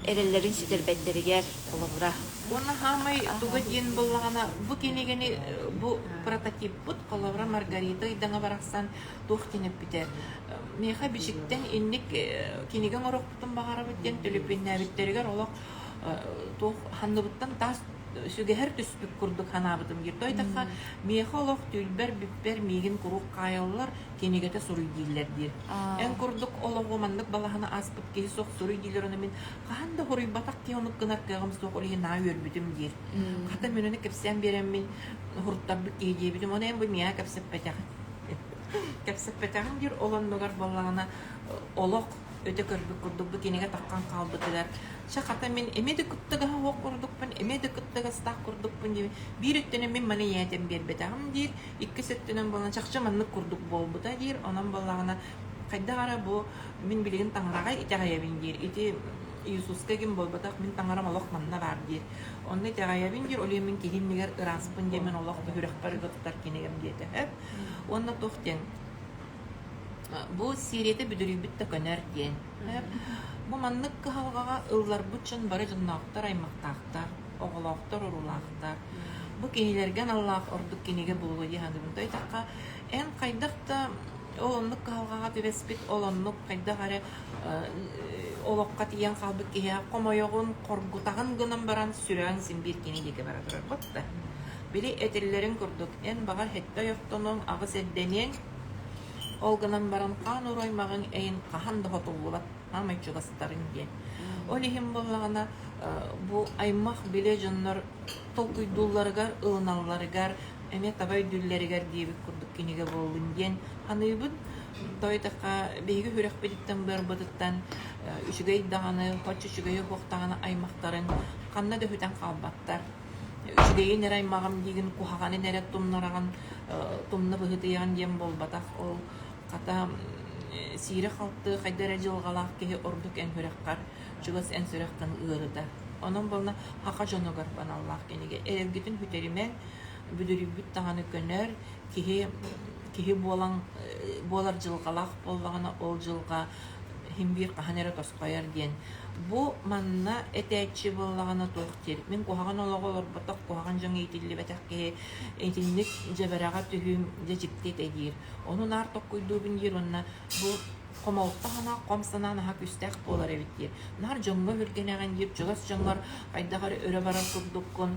эрэллэрин сүтэрбэттэригэр холобура. Уонна хаамай туга диэн буоллаҕына бу кинигэни бу прототиппыт холобура Маргарита Ыйдаҥа барахсан туох диэн эппитэ миэхэ бичиктэн инник кинигэ оҥоруохпутун баҕарабыт диэн төлөпүөннээбиттэригэр олох туох ханныбыттан таас сүгэһэр түспүт курдук санаабытым диир. Тойтахха миэхэ олох түүлбэр бүппэр миигин куруук хаайаллар кинигэтэ суруй дииллэр диир. Эн курдук олоҕу маннык балаһаны ааспыт киһи суох суруй дииллэр ону мин хаһан да хоруйбатах киһи оннук гынар кыаҕым суох ол иһин наа үөрбүтүм диир. Хата мин ону кэпсээн биэрэммин хуруттарбыт киһи диэбитим ону эн бу миэхэ кэпсэппэтэх кэпсэппэтэҕим диир ол оннугар буоллаҕына олох өтө көрбүт курдук бу кинигэ таххан хаалбытыгар чэ хата мин эмиэ да кыттыгаһа суох курдукпун эмиэ да кыттыгастаах курдукпун диир биир өттүнэн мин маны ийээтэн биэрбэтэҕим диир иккис өттүнэн буолан чахчы маннык курдук буолбута диир онон буоллаҕына хайдах эрэ бу мин билигин таҥараҕа итэҕэйэбин диир ити Иисуска ким буолбатах мин таҥарам олох манна баар диир онно итэҕэйэбин диир ол иһин мин киһи иннигэр ырааспын диэн мин олох сүрэхпэр ыга тутар кинигэм диэтэ уонна туох диэн бу сиэриэтэ бүдүрүйбүт да көнөр диэн бу маннык кыһалҕаҕа ылларбыт дьон бары дьонноохтор аймахтаахтар оҕолоохтор уруулаахтар бу кинилэргэ аналлаах ордук кинигэ буолуо дии саныыбын тойтоххо эн хайдах да ол оннук кыһалҕаҕа түбэспит ол оннук хайдах эрэ олоххо тиийэн хаалбыт киһиэхэ хомойоҕун хоргутаҕын гынан баран сүрэҕиҥ син биир кини диэки бара турар да били этиллэрин курдук эн баҕар сэттэ ойохтонуоҥ аҕыс эрдэниэҥ ол гынан баран хаан уруймаҕыҥ эйин хаһан да хотуллубат хаамай чугастарыҥ диэн ол иһин буоллаҕына бу аймах билэ дьоннор толкуйдуулларыгар ылыналларыгар. эмиэ таба өйдүүллэригэр диэбит курдук кинигэ буоллун диэн саныыбын. Тоойдоххо биһиги сүрэхпититтэн быарбытыттан үчүгэй даҕаны, хоччу үчүгэйи суох даҕаны аймахтарын ханна да сүтэн хаалбаттар. Үчүгэйин эрэ аймаҕым диигин, куһаҕанын эрэ тумнараҕын, тумна быһыытыйаҕын диэн буолбатах. Ол хата сиирэ-халты хайда эрэ дьылҕалаах киһи ордук эн сүрэххэр, чугас эн сүрэххин ыарытар. Онон буолла саха дьонугар аналлаах кинигэ. Эрэлгитин сүтэримэҥ, бүдүрүйбүт даҕаны көнөр, киһи киһи буолан буолар дьылҕалаах буоллаҕына, ол дьылҕа иһин биир хаһан эрэ тосхойор диэн. Бу манна этээччи буоллаҕына туох диир? Мин куһаҕан олоҕу олорботох, куһаҕан дьоҥ иитиллибэтэх киһи итинник дьэбэрэҕэ түһүүм дьэ дьикти этэ диир. Ону наар токкуйдуубун диир уонна бу хомолто санаа, хом санаа наһаа күүстээх буолар эбит диир. Наар дьоҥҥо өһүргэнэҕин диир, чугас дьоҥҥор хайдах эрэ өрө барар курдуккун,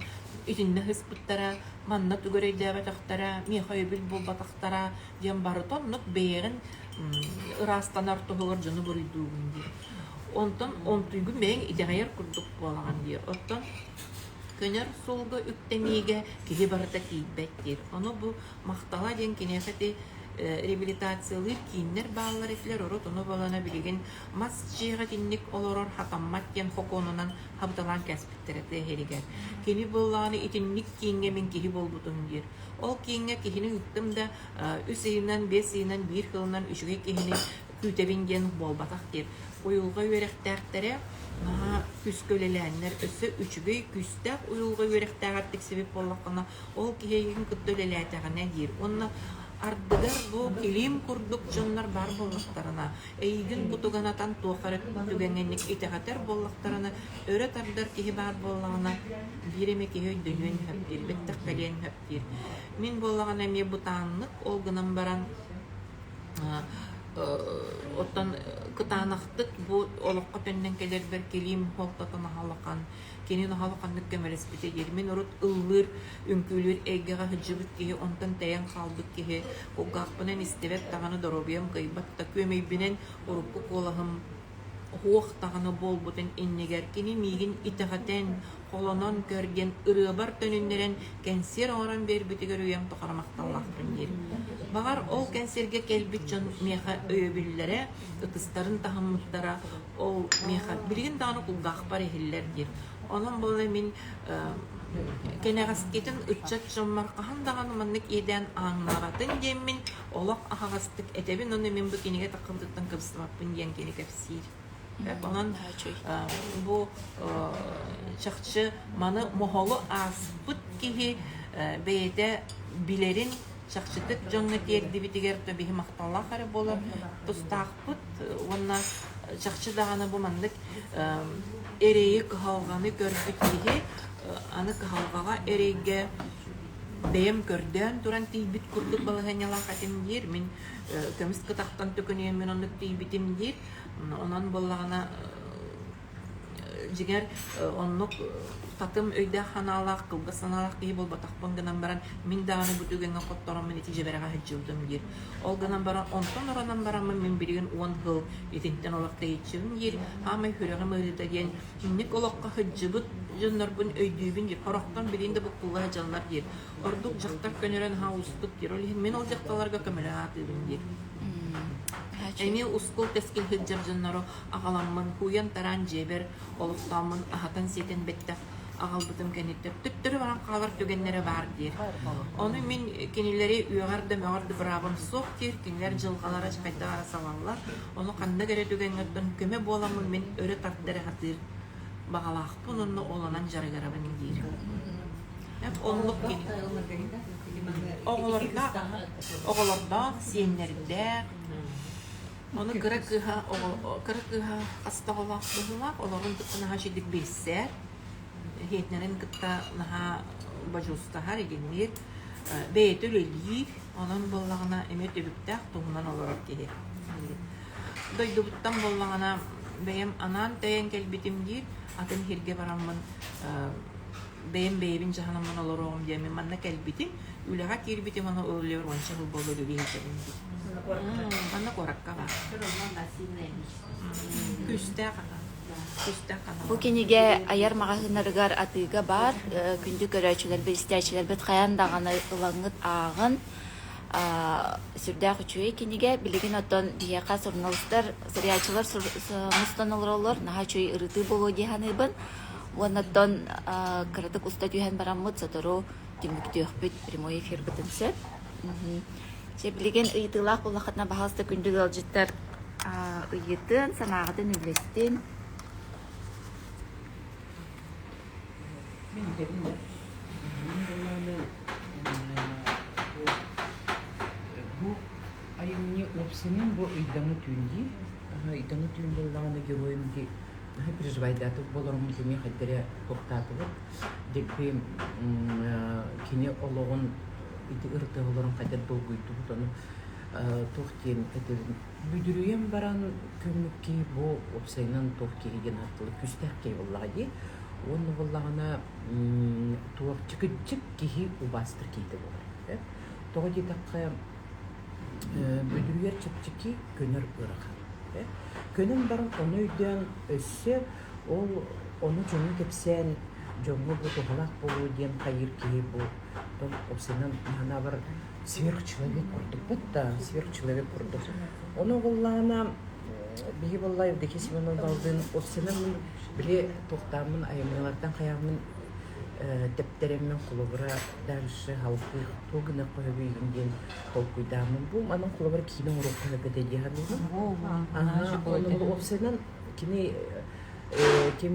итиннэ ыспыттара, манна тугу эрэ өйдөөбөтөхтөрө, миэхэ өйөбүл буолбатахтара диэн барыта оннук бэйэҕин ыраастанар туһугар дьону буруйдуугун диир. Онтон онтуйгун бэйэҥ итэҕэйэр курдук буолаҕын диир. Оттон көнөр суолга үктэниигэ киһи барыта тиийбэт диир. Ону бу махтала диэн киниэхэ ити реабилитациялыыр кииннэр бааллар этилэр. Урут ону балана билигин мас дьиэҕэ итинник олорор хатаммат диэн хокуонунан хабыталаан кээспиттэрэ тыа иһигэр. Кини буоллаҕына итинник кииҥҥэ мин киһи буолбутум диир. Ол кииҥҥэ киһини ыыттым да үс ыйынан, биэс ыйынан, биир сылынан үчүгэй киһини күүтэбин диэн буолбатах диир. Уйулҕа үөрэхтээхтэрэ наһаа күүскэ үлэлээннэр, өссө үчүгэй күүстээх уйулҕа үөрэхтээҕэр тиксибит буоллаххына, ол киһи эйигин кытта үлэлээтэҕинэ диир. Уонна ардыгар бу килиим курдук дьоннор баар буоллахтарына, эйигин бутуганатан туох эрэ түгэҥҥэ итэҕэтэр буоллахтарына, өрө тардар киһи баар буоллаҕына, биир эмэ киһи өйдөнүөн сөп диир, бэттэх кэлиэн сөп диир. Мин буоллаҕына эмиэ бытааннык, ол гынан баран оттон кытаанахтык бу олоххо төннөн кэлэрбэр килиим суолтата наһаа улахан, кини наһаа улаханнык көмөлөспүтэ диир. Мин урут ыллыыр, үҥкүүлүүр эйгэҕэ сылдьыбыт киһи, онтон тэйэн хаалбыт киһи, кулгаахпынан истибэт даҕаны доруобуйам кыайбат да күөмэйбинэн урукку куолаһым уһуох даҕаны буолбутун иннигэр кини миигин итэҕэтэн, холонон көр диэн ырыабар төнүннэрэн кэнсиэр оҥорон биэрбитигэр үйэм тухары махталлаахпын диир. Баҕар, ол кэнсиэргэ кэлбит дьон миэхэ өйөбүллэрэ, ытыстарын таһыммыттара ол миэхэ билигин даҕаны кулгаахпар иһиллэр диир. Онон буолла мин кэнэҕэскитин ыччат дьоммор хаһан даҕаны маннык иэдээн ааҥнаабатын диэммин олох аһаҕастык этэбин уонна мин бу кинигэ таххыбытыттан кыбыстыбаппын диэн кини кэпсиир. Онон бу чахчы маны моһолу ааспыт киһи бэйэтэ билэрин чахчытык дьоҥҥо тиэрдибитигэр то биһи махталлаах эрэ буолар тустаахпыт уонна чахчы даҕаны бу маннык эрэйи кыһалҕаны көрбүт киһи аны кыһалҕаҕа эрэйгэ бэйэм көрдөөн туран тиийбит курдук балаһыанньалаах этим диир мин көмүс кытахтан төкүнүйэммин оннук тиийбитим диир Онон буоллаҕына, дьиҥэр, оннук татым өйдөөх-санаалаах, кылгас санаалаах киһи буолбатахпын гынан баран, мин даҕаны бу түгэҥҥэ хоттороммун ити дьэбэрэҕэ сылдьыбытым диир. Ол гынан баран, онтон оронон бараммын мин билигин 10 сыл итинтэн олох тэйиччибин диир. Аамай сүрэҕим ыарыыта диэн инник олоххо сылдьыбыт дьоннорбун өйдүүбүн диир. Хорохтон билигин да буккулла сылдьаллар диир. Ордук дьахтар көнөрө наһаа уустук диир. Ол иһин мин ол дьахталларга көмөлөһө сатыыбын диир. Эмиэ ускул-тэскил сылдьар дьоннору аҕаламмын, кууйан-тараан дьиэбэр олохтооммун аһатан-сиэтэн бэттэх аҕалбытым кэнниттэн төттөрү баран хаалар түгэннэрэ баар диир. Ону мин кинилэри үөҕэр да мөҕөр да быраабым суох диир, кинилэр дьылҕалара хайдах эрэ салаллар. Ону ханнык эрэ түгэҥҥэ оттон көмө буоламмын мин өрө тарда эрэ сатыыр баҕалаахпын уонна ол онон дьарыгырабын диир. Оннук кини. Оҕолордоох, оҕолордоох, сиэннэрдээх. Ону кыра кыыһа, кыра кыыһа хас да оҕолоох быһыылаах, олорун кытта наһаа үчүгүйдүк билсэр, иһиэтинэрин кытта наһаа бодьуустаһар, игинниир, бэйэтэ үлэлиир, онон буоллаҕына эмиэ түбүктээх туһунан олорор киһи. Дойдубуттан буоллаҕына бэйэм анаан тэйэн кэлбитим диир, атын сиргэ бараммын бэйэм бэйэбин дьаһанаммын олоруоҕум диэммин манна кэлбитим, үлэҕэ киирбитим уонна ол үлэбэр уонча сыл буолла үлэлии сылдьабын дии. Манна куоракка баар. Күүстээх ата. Бу кинигэ айар маҕаһыыннарыгар атыыга баар. Күндү көрөөччүлэрбит, истээччилэрбит хайаан даҕаны ылаҥҥыт ааҕын. Сүрдээх үчүгэй кинигэ. Билигин оттон биһиэхэ суруналыыстар, суруйааччылар мустан олороллор. Наһаа үчүгэй ырытыы буолуо дии саныыбын. Уонна оттон кыратык уста түһэн бараммыт сотору түмүктүөхпүт прямой эфирбытын сөп. Чэ, билигин ыйытыылаах буоллаххытына, баһаалыста күндү ыалдьыттар ыйытын, санааҕытын үллэстин. Мин этэбин да, мин буоллаҕына бу айымньы уопсайынан бу ыйдаҥа түүн дии. Ыйдаҥа түүн буоллаҕына геройум дии наһаа переживайдаатык болороммут эмиэ хайда эрэ туохтаатыбыт. Дьикти кини олоҕун ити ырытыһа олорон хайдах долгуйдубут ону туох диэн этэбин Бүдүрүйэн баран көммүт киһи бу уопсайынан туох киһи диэн ааттыылар күүстээх киһи буоллаҕа дии. Уонна буоллаҕына туох чыкыччык киһи убаастыр киһитэ буолар. Тоҕо диэтэххэ бүдүрүйэр чэпчэки, көнөр ыарахан. Көнөн баран ону өйдөөн өссө ол ону дьоҥҥо кэпсээн дьоҥҥо бу туһалаах буолуо диэн хайыыр киһи бу уопсайынан санаабар сверхчеловек курдук да сверхчеловек курдук. Ону буоллаҕына биһи буолла Евдокия Семеновналдыын уопсайынан мин били туохтааммын айымньылартан хайааммын тэптэрэммин холобура дальше халгыы туох гыныахха сөбүй диэн толкуйдааммын бу манан холобура киинэ оҥоруохха сөп этэ дии саныыбын. Ону уопсайынан кини ким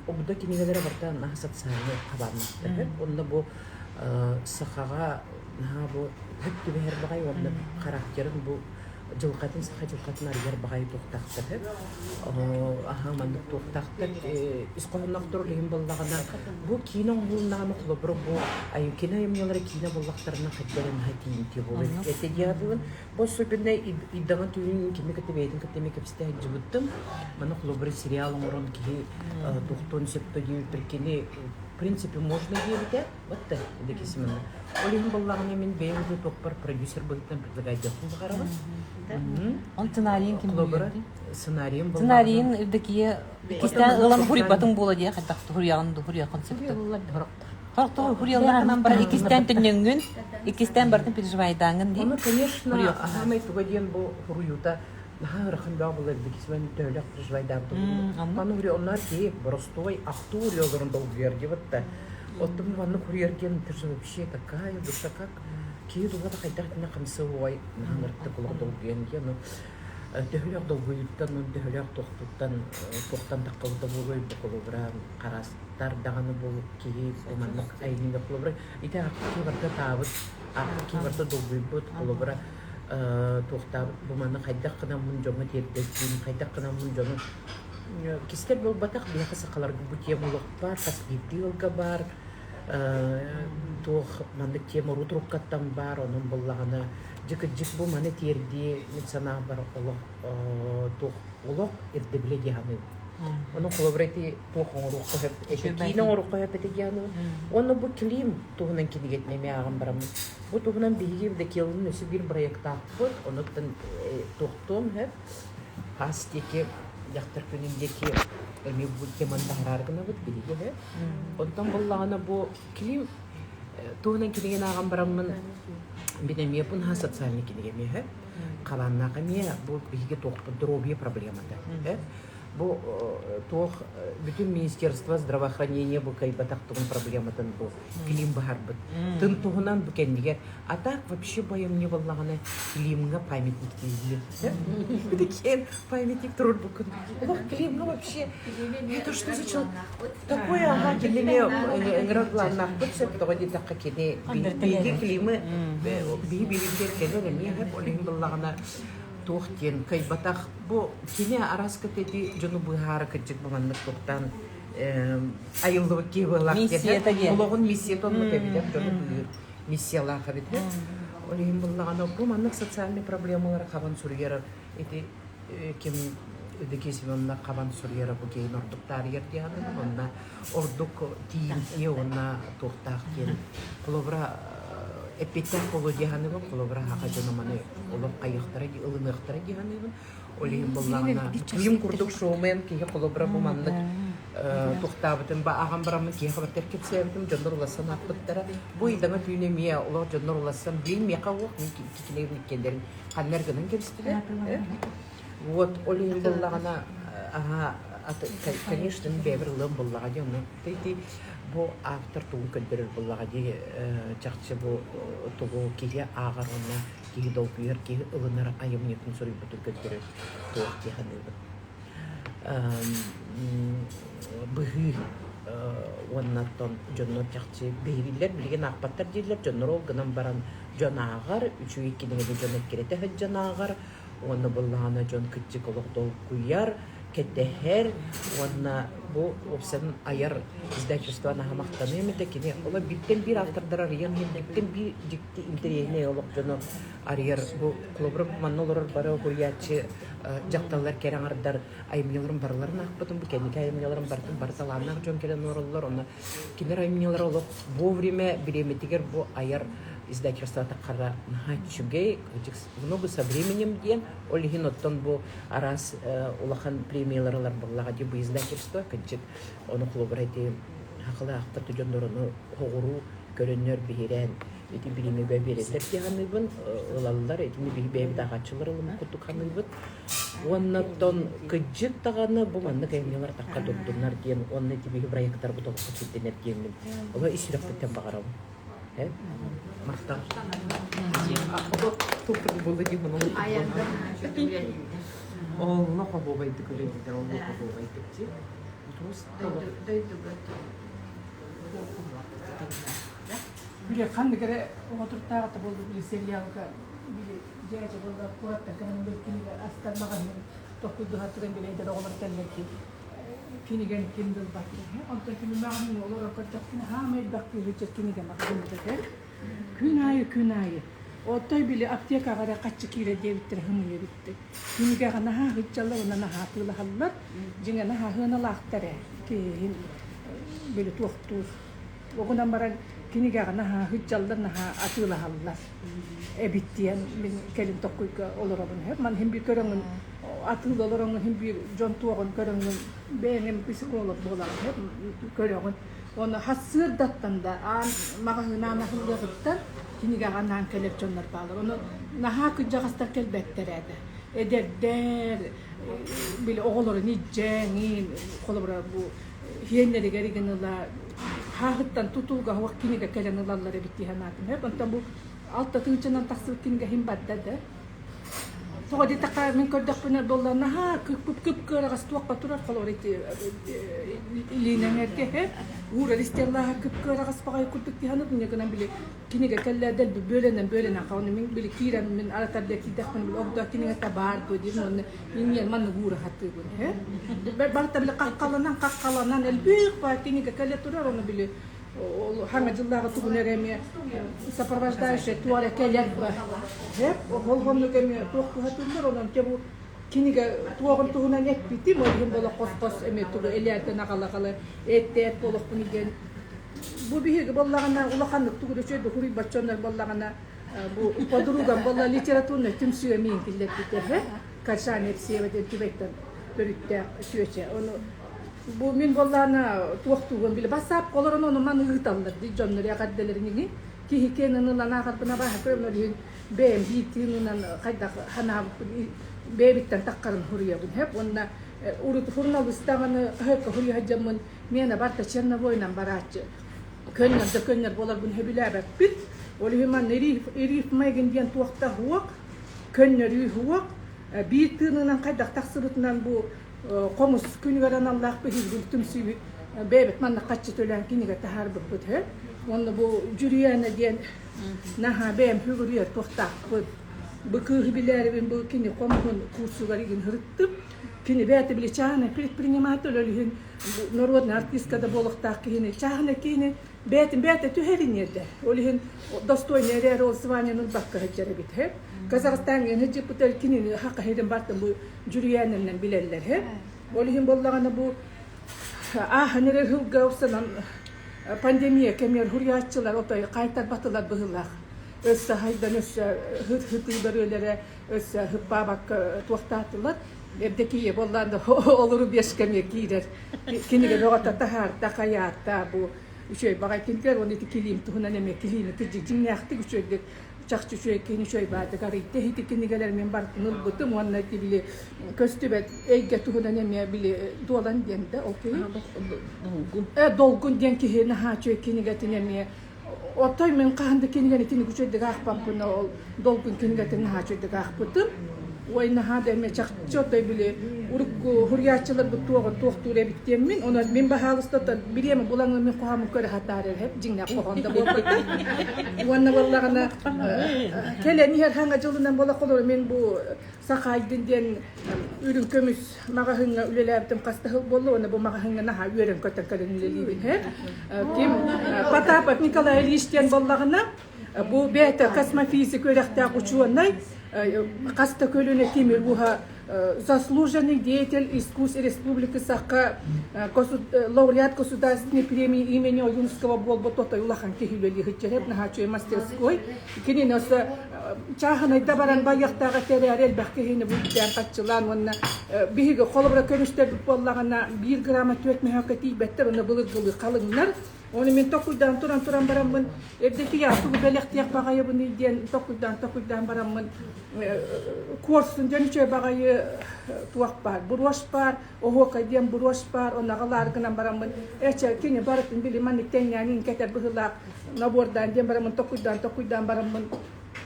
огдо кинигэлэрэ барыта наһаа социальнай хабааннаахтар. Онно бу сахаҕа наһаа бу хөп түбэһэр баҕай уонна характерын бу дьылҕатын саха дьылҕатын арыйар баҕайы туохтаахтар сөп аһаа маннык туохтаахтар ис хоһоонноохтор иһин буоллаҕына бу киинэ оҥоһулуннаҕына холобура бу кини айымньылара киинэ буоллахтарына хайдах эрэ наһаа тиийимтиэ буолуо этэ диэҕин бу особенно ыйдаҥа түүнүн кими кытта бэйэтин кытта эмиэ кэпсэтэ сылдьыбыттым маны холобура сериал оҥорон киһи туохтуон сөптө диэбиппэр кини в принципе можно диэбитэ Вот да, Евдокия Семеновна. Ол иһин буоллаҕына мин бэйэм уже топпар продюсер быһыытынан предлагайдыахпын баҕарабын. Он сценарийын ким Холобура, сценарийым буоллаҕына Сценарийын Евдокия иккистээн ылан хуруйбатыҥ буола диэ хайдах хуруйаҕын хуруйаххын сөптө. Хорохтор хуруйалларынан баран иккистээн төннөҥҥүн, иккистээн бартын переживайдааҥҥын дии. Ону, конечно, аһаамай туга диэн бу хуруйуута наһаа ыарахан бөҕө буолар Евдокия Семеновна төһөлөөх переживайдаабыт Маны хуруй онноор киһи боростуой ахтуу хуруйаларын долгуйар диэбит да. Оттон маннык хуруйар диэн ты же вообще такая душа как киһи дууһата хайдах итиннэ хамсыы уой наһаа ынырыктык олох долгуйан диэн ну төһөлөөх долгуйууттан төһөлөөх туохтуттан туохтан таххыбыта буолуой бу холобура хараастар даҕаны бу киһи маннык айымньыга холобура ити аахпыт киһи барыта таабыт аахпыт киһи барыта долгуйбут холобура туохтаабыт бу маны хайдах гынаммын дьоҥҥо тиэрдэбин хайдах гынаммын дьону кистэл буолбатах биһиэхэ сахаларга бу тема олох баар хас биирдии ыалга баар туох маннык тема урут уруккаттан баар онон буоллаҕына дьэ кырдьык бу маны тиэрдии мин санаабар олох туох олох ирдэбилэ дии саныыбын Ону холобура ити туох оҥоруохха сөп этэ киинэ оҥоруохха сөп этэ дии саныыбын уонна бу Клим туһунан кинигэтин эмиэ ааҕан бараммын бу туһунан биһиги Евдокиялыын өссө биир проектаахпыт онуттан туохтуом сөп хас диэки дьахтар күнүн диэки эмиэ бу теманы таһараары гынабыт биһиги сөп онтон буоллаҕына бу Клим туһунан кинигэни ааҕан бараммын мин эмиэ бу наһаа социальный кинигэ эмиэ сөп хабааннаах эмиэ бу биһиги туохпут здоровье проблемата бу туох бүтүн министерство здравоохранения бу кыайбатах тугун проблематын бу Клим быһарбыт тын туһунан бу кэннигэр а так вообще байымньы буоллаҕына Климҥа памятник тиийдим киэн памятник турурбуккун олох Климҥа вообще это что за человек такой ага кинини ыҥырар планнаахпыт сөп тоҕо диэтэххэ кини биһиги Климы биһи биһиги кэлэр эмиэ ол иһин буоллаҕына туох диэн кыайбатах бу кини араас кэтэди дьону быыһаары кырдьык бу маннык туохтаан айыллыбыт киһи быһыылаах диэн олоҕун миссията оннук эбит дьону быыһыыр миссиялаах эбит ол иһин буллаҕына бу маннык социальный проблемалары хабан суруйар ити ким Евдокия Семеновна хабан суруйара бу киһин ордук таарыйар дии саныыбын онно ордук тиийимтиэ уонна туохтаах диэн холобура эппиэттээх буолуо дии саныыбын холобура саха дьоно маны олох хайыахтара дии ылыныахтара дии саныыбын. Ол иһин буллаҕына киһим курдук шоумен киһи холобура бу маннык туохтаабытын ба аҕам бараммын киһи хабаттар кэпсээбитим дьоннор улассан аахпыттара. Бу ыйдаҥа түүн эмиэ олох дьоннор улассан биир миэхэ уох мин кикилэбин иккиэннэрин ханнар гынан кэбистилэр. Вот ол иһин буллаҕына аһаа конечно мин бэйэбэр ылыам буллаҕа дии ону ити бу автор тугун көрдөрөр буллаҕа дии чахчы бу тугу киһи ааҕар уонна киһи долгуйар киһи ылынар айымньытын суруйбутун көрдөрөр туох дии саныыбын быһыы уонна оттон дьоннор чахчы биһирииллэр билигин аахпаттар дииллэр дьоннор ол гынан баран дьон ааҕар үчүгэй кинигэни дьон эккирэтэ сылдьан ааҕар Уонна былаана дьон кырдьык олох долгуйар, кэтэһэр уонна бу уопсайынан айар издательство наһаа махтаныам этэ. Кини олох бииртэн биир автордар арыйан иһин бииртэн биир дьикти интэриэһинэй олох дьону арыйар. Бу холобура манна олорор бары уһуйааччы дьахталлар кэрэ аҥардар айымньыларын барыларын аахпытым. Бу кэнники айымньыларын барытын бары талааннаах дьон кэлэн олороллор. Онно Кинилэр айымньылара олох вовремя бириэмэтигэр бу айар издательствота хара наһаа үчүгэй, много со временем диэн, ол иһин оттон бу араас улахан премиялар ылар буоллаҕа дии бу издательство кырдьык ону холобура ити хахалаахтар дьонноруну хоҕуруу көрөннөр биһирээн ити бириэмэбэ биэрэллэр дии саныыбын ылаллар итини биһи бэйэбит ааҕааччылар ылыммыт курдук саныыбыт Уонна оттон кыдьык даҕаны бу маннык айымньылар тахха турдуннар диэн уонна ити биһи проекттарбыт олоххо киирдинэр диэммин олох ис сүрэхпиттэн баҕарабын. Э? Махтал. Олло хобуобайдык үлэлииллэр, олло хобуобайдык дии. Били ханнык эрэ оҕотуртааҕыта буолбут били сериалга били Дьээдьэ буолла куораттан кэлэн бил кинигэ астар маҕаһыын токкуйдуһар туран били эдэр оҕолор кэллэр ки кинигэни ким да ылбат диэн. Онтон кини маҕаһыыҥҥа олорон көрдөхпүнэ хаамай элбэх кыыһырдьар кинигэ маҕаһыын этэ. Күн аайы күн аайы. Отой били аптекаҕа эрэ хаччы киирэр диэбиттэрэ хымыйа эбиттик. Кинигэҕэ наһаа сылдьаллар уонна наһаа атыылаһаллар. Дьиҥэ наһаа сыаналаахтар ээ. Киһин били туохтуур. Ол гынан баран кинигэҕэ наһаа сылдьаллар, наһаа атыылаһаллар. эбит диэн мин кэлин токкуйга олоробун. Ман иһин биир көрөҥүн атыыл олороҥун иһин биир дьон туоҕун көрөҥүн бэйэҥ психолог буолаҕын көрөҕүн. Оны хассыырдаттан да аан маҕаһыынаан аһыллыаҕыттан кинигэҕэ анаан кэлэр дьоннор баалар. Ону наһаа кырдьаҕастар кэлбэттэр этэ. Эдэрдэр били оҕолорун илдьэҥин холобура бу хиэннэригэр игин ыла хааһыттан тутулга уох кинигэ кэлэн ылаллар эбит дии санаатым. Онтон бу алта тыынчанан тахсыбыт кинигэ иһин барда да. Тоҕо диэтэххэ мин көрдөхпүнэ буолла наһаа кып-кыараҕас туохха турар холобур ити илиинэҥэргэ уурар истиэллааһа кып-кыараҕас баҕайы курдук дии саныыбын гынан били кинигэ кэллэ дэлби бүөлэнэн бүөлэнэн хаалан мин били киирэн мин аратар да киирдэхпинэ били огдо кинигэтэ баар дуо диир уонна мин маннык уура сатыыбын барыта били хаххаланан хаххаланан элбэх баар кинигэ кэлэ турар ону били ол хаҥа дьыллааҕы тугун эрэ эмиэ сопровождающая туора кэлэр ба ол оннук эмиэ туох туһатыллар онон те бу кинигэ туоҕун туһунан эппитим ол иһин боло хос-хос эмиэ тугу элээтэн аҕала-аҕала этте-эт буолуохпун диэн Бу биһиги буоллаҕына улаханнык тугу да үчүгэйдик суруйбат дьоннор буоллаҕына бу подругам буолла литературнай түмсүүгэ миин киллэрбиттэр Качан Евсеева диэн Түбэйтэн төрүттээх чүөчэ. Ону бу мин буоллаҕына туохтуугун били бассаапка олорон ону маны ыыталлар дии дьоннор эҕэрдэлэрин иҥи киһи киэнин ылан ааҕарбын абааһы көрөбүн ол иһин бэйэм биир тыынынан хайдах санаабыппын бэйэбиттэн таххарын суруйабын һэп уонна урут суруналыыстаҕаны хаһыакка суруйа сылдьаммын Миэнэ барыта черновойунан барааччы. Көннөр да көннөр буоларбын сөбүлээбэппин. Ол иһин манна рифмайгын диэн туохта суох, көннөрүү суох. Биир тыынынан хайдах тахсыбытынан бу хомус күнүгэр аналлаах биһиги түмсүүбүт бэйэбит манна хаччы төлөөн кинигэ таһаарбыппыт үһү. Уонна бу Дьүрүйээнэ диэн наһаа бэйэм сүгүрүйэр туохтаахпын. Бу кыыһы билээрибин бу кини хомуһун курсугар игин сырыттым. Кини бэйэтэ били чааһынай предприниматель ол иһин народный артистка да буолуохтаах киһини чааһынай киһини бэйэтин бэйэтэ түһэриниэрдэ. Ол иһин достойный эрээри ол званиены ылбакка сылдьар эбит. Казахстаҥҥа сылдьыппытар кинини хака иһин бартын бу дьүрүйээнинэн билэллэр. Ол иһин буоллаҕына бу ааһан эрэр сылга устунан пандемия кэмигэр суруйааччылар отой хайтарбатылар быһыылаах. Өссө хайдан өссө хытыы бөрүөлэрэ өссө хыппаабакка туохтаатылар. Эрдэ киһи буоллаан да олору биэскэмиэ киирэр. Кинигэ бөҕөтө таһаарда, хайаата бу үчүгэй баҕай кинигэр уонна ити килиим туһунан эмиэ килиими кырдьык дьиҥнээхтик үчүгэйдик чахчы үчүгэй киһини үчүгэй баайдык арыйда ити кинигэлэр мин барытын ылбытым уонна ити били көстүбэт эйгэ туһунан эмиэ били дуолан диэн да ол киһи Долгун. Долгун диэн киһи наһаа үчүгэй кинигэтин эмиэ отой мин хаһан да кинигэни тиник үчүгэйдик аахпаппын ол долгун кинигэтин наһаа үчүгэйдик аахпытым ой наһаа да эмиэ чахчы отой били урукку суруйааччыларбыт туоҕун туохтуур эбит диэммин онон мин баһаалыста бириэмэ булаҥҥа мин хоһооммун көрө сатаар эрэ дьиҥнээх хоһоон да буолбута уонна буоллаҕына кэлэн иһэр хаҥа дьылынан буола холоро мин бу Сахайдын диэн үрүҥ көмүс маҕаһыыҥҥа үлэлээбитим хас да сыл буолла уонна бу маҕаһыыҥҥа наһаа үөрэн-көтөн кэлэн үлэлиибин ким Потапов Николай Ильич диэн буоллаҕына бу бэйэтэ космофизик үөрэхтээх учуонай хас да көлүөнэ тимир ууһа заслуженный деятель искусств Республики Саха лауреат государственной премии имени Ойунского буолбут отой улахан киһи үлэлии сылдьар наһаа үчүгэй мастерской кинини өссө чааһынайда баран байыахтаах этэ эрээри элбэх киһини бүлтээн хаччылаан уонна биһиги холобура көмүстэрбит буоллаҕына биир грамма түөрт мөһөөккө тиийбэттэр уонна былыргылыы халыҥнар Ону мин токуйдаан туран туран бараммын эрдэтигэр тугу бэлэхтиэх баҕайыбыный диэн токуйдаан токуйдаан бараммын куорсун диэн үчүгэй баҕайы туох баар буруос баар оһуокай диэн буруос баар ону гынан бараммын эчэ кини барытын били маннык тэҥнээн кэтэр быһыылаах набордаан диэн бараммын токуйдаан токуйдаан бараммын